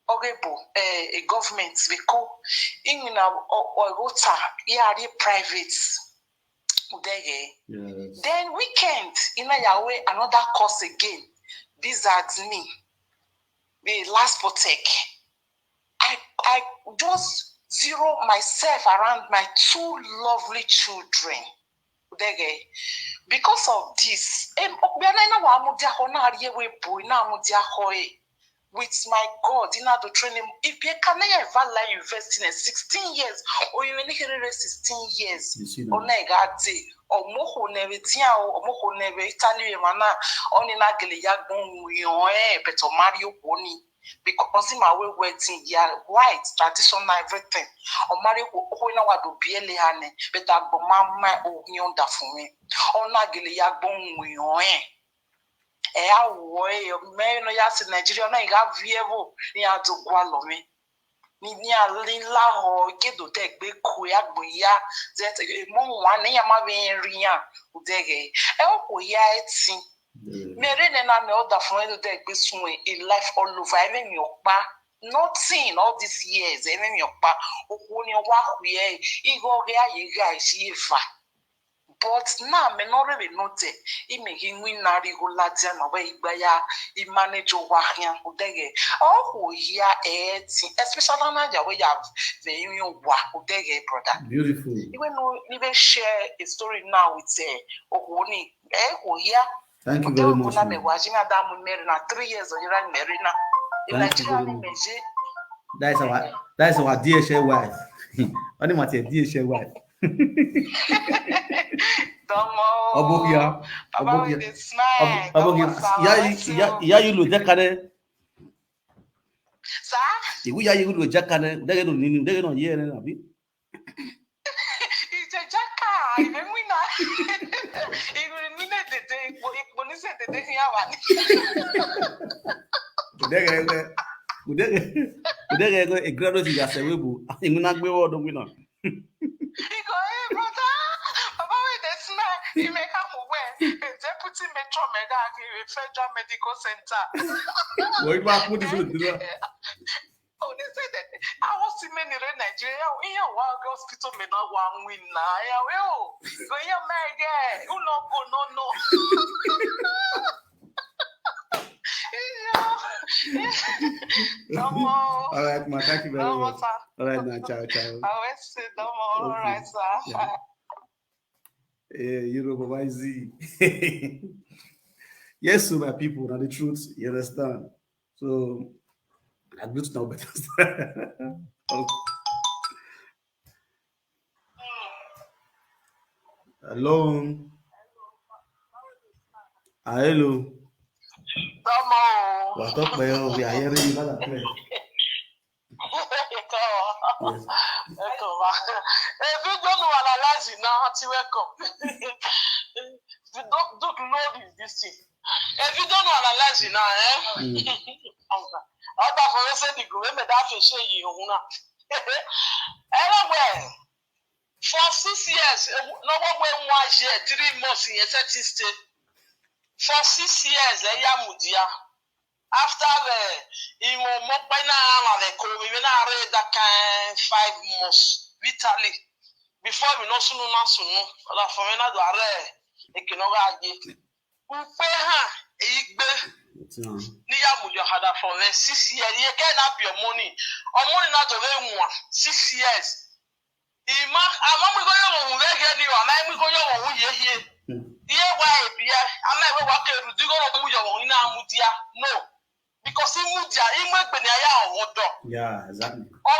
ogebo, eh, a government, beko. Ingwina o, o, ota, ya ri private. Udege. Yes. Then weekend, ina ya we another course again. Bizarre me. The last protect. I, I just zero myself around my two lovely children. Udege. Because of this, em, okbiana ina wa amudia ho na ariye we boy na amudia ho e. With my God, ina do training. If you can ever lie university in sixteen years, or you only here sixteen years, You see now. Ona igati, omoho neve tia o, omoho neve Italy mana, oni na gele ya gbon yo eh, but o marry oni. Because in my way wedding, yeah, white, traditional, everything. O marry o na wa do biele hane, but agbo mama o nyon da fun mi. Ona gele ya gbon yo eh. E a wo e, me no ya si Nigeria na iga vie vo, ni a do gwa lo mi. Ni, ni a li la ho, ke do te gbe ku ya gbo ya, ze te, e mo wa ni ya ma ve ri ya, udege. E o ko ya e ti. Yeah. Me re ne na me order fun e do te gbe sun e, a life all over, e me mi opa. Nothing all these years, e me mi opa. O ko ni wa ku ye, i go ge aye ga ji e fa. But now me no really know te. I me hi ngwi na ri go la dia na we igba ya, i manage o wa hian, udege. O ho ya e ti, especially na ya we ya ve mi o wa, udege, brother. Beautiful. Iwe no, ni be share a story now with, eh, Ogoni. Eh, ho ya. Thank you very much. Na Ma. Me wa ji na da mu marry na three years o yira marry na. Thank you Nigeria very ni much. me je. That is our that is our D H L wife. Only my D H L wife. Domo. Obokia. Baba Obokia. with the smile. Obokia. Domo, Sawa, Ya let's ya go. ya you lo jakane. Sir? Iwu ya you lo jakane. Udege no nini. Udege no ye ne abi. Ije jaka, ime mwina. Ime mwina dede, ikpo, ikpo ni se dede ni awa ni. Udege udege udege e grado ti ya se webu. Iwu na gbe wo do mi na. Iko, hey, brother, Baba with the smile, ime ka mu we. Deputy Metro Mega, Federal Medical Center. Wo iwa ku di so dira. Oh, they said that I was in many in Nigeria. In your work hospital, me not one win now. Yeah, well, go your man again. You not go, no, no. Yeah. Come on. All right, ma. Thank you very Come on, much. sir. All right, now, ciao, ciao. I will say, come on. All right, sir. Yeah. Eh, you know, Baba Z. Yes, so my people, now the truth, you understand. So, I greet now better. Oh. Hello. Ah, hello. Come on. What's up, man? We are hearing you loud and clear. Come on. Yes. Come on. If you don't know what I like now, how to welcome. The doc, doc, Lord is this thing. If you don't know what I like now, eh? Mm. Ọba for say the go, me that for say you, you know. Anyway, for six years, eh, no one way one year, three months in a certain state. For six years, eh, ya mudia. After the, in one month, by now, I'm at the COVID, when I read that kind five months, literally. Before we know, sunu na sunu, la for me na do are, e kino ga ye. Upe ha, e igbe, It's, um, ni ya mudia hada for me, six years, ye ke na be your money. O money na do we one, six years. Ima, ama mi go yo mo we ge ni o, ama mi go yo mo we ye ye. mm, Iye wa e bia, ama we wa ke ru, di go mo mu yo mo ina mudia. No. Because imudia, imwe gbe ni aya owodo. yeah, exactly. O,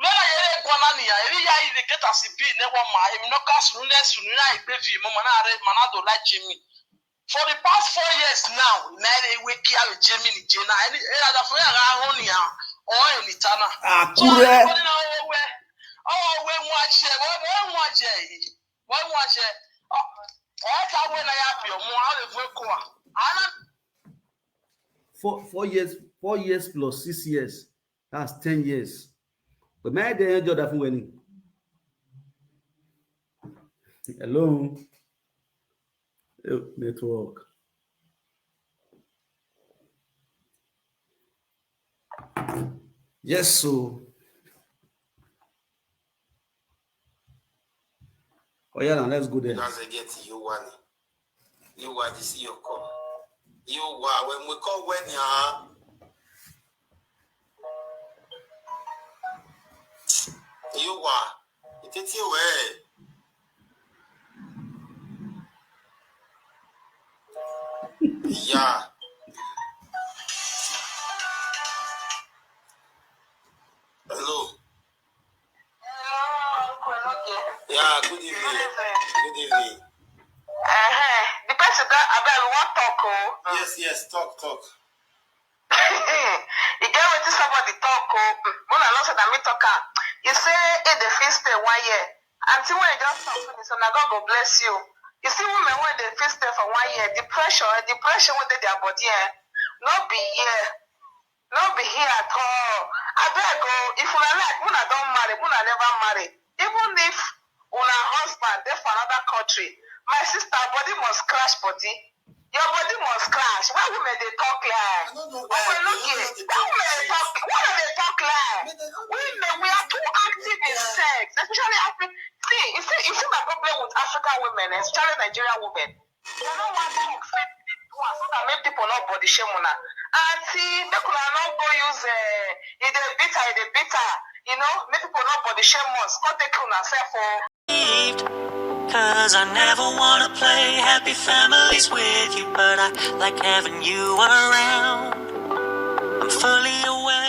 when I hear Guanania, every year you get as a bill, never mind. If no cast, no less, no, I pay for my man, I read, man, I don't like Jimmy. For the past four years now, man, they wake here with Jimmy, Jena, and it had a friend around here, or in Itana. Ah, So, kure. everybody now, oh, where, oh, where, watch it, where, where, watch it, where, watch it. Oh, Ẹ ká wé náà yá pè ọmọ, àwọn lè fún ẹkọ wa. Àwọn náà Four, four years, four years plus six years. That's ten years. But my day enjoy that for winning. Hello. Oh, network. Yes, so. Oh yeah, now let's go there. That's a get you one. You are the C E O call. You are when we call when ya. You are. It is you way. Yeah. Hello. Hello, Uncle Enoke. Yeah, good evening. Good evening. Good evening. Uh-huh. The person that I bet we want talk, oh. Yes, yes, talk, talk. E get wetin somebody talk, oh. Mm, una know say na me talk am. You say if they fit stay one year. Until when you just talk finish, so na God go bless you. You see women when they fit stay for one year, depression, eh, depression wey dey their body, eh, no be here. No be here at all. Abeg o, if una like, una don marry, una never marry. Even if una husband dey for another country, my sister, body must crash body. Your body must crash. Why women dey talk lie? I don't know why. Why women dey talk? Why women dey talk lie? Women, we are too active in sex, especially African. See, you see, you see my problem with African women, especially Nigerian women. They no want talk, say they do am so that make people no body shame una. Auntie, make una no go use, eh, e dey bitter, e dey bitter. You know, make people no body shame us. Come take una self o. Cause I never wanna play happy families with you, but I like having you around. I'm fully aware.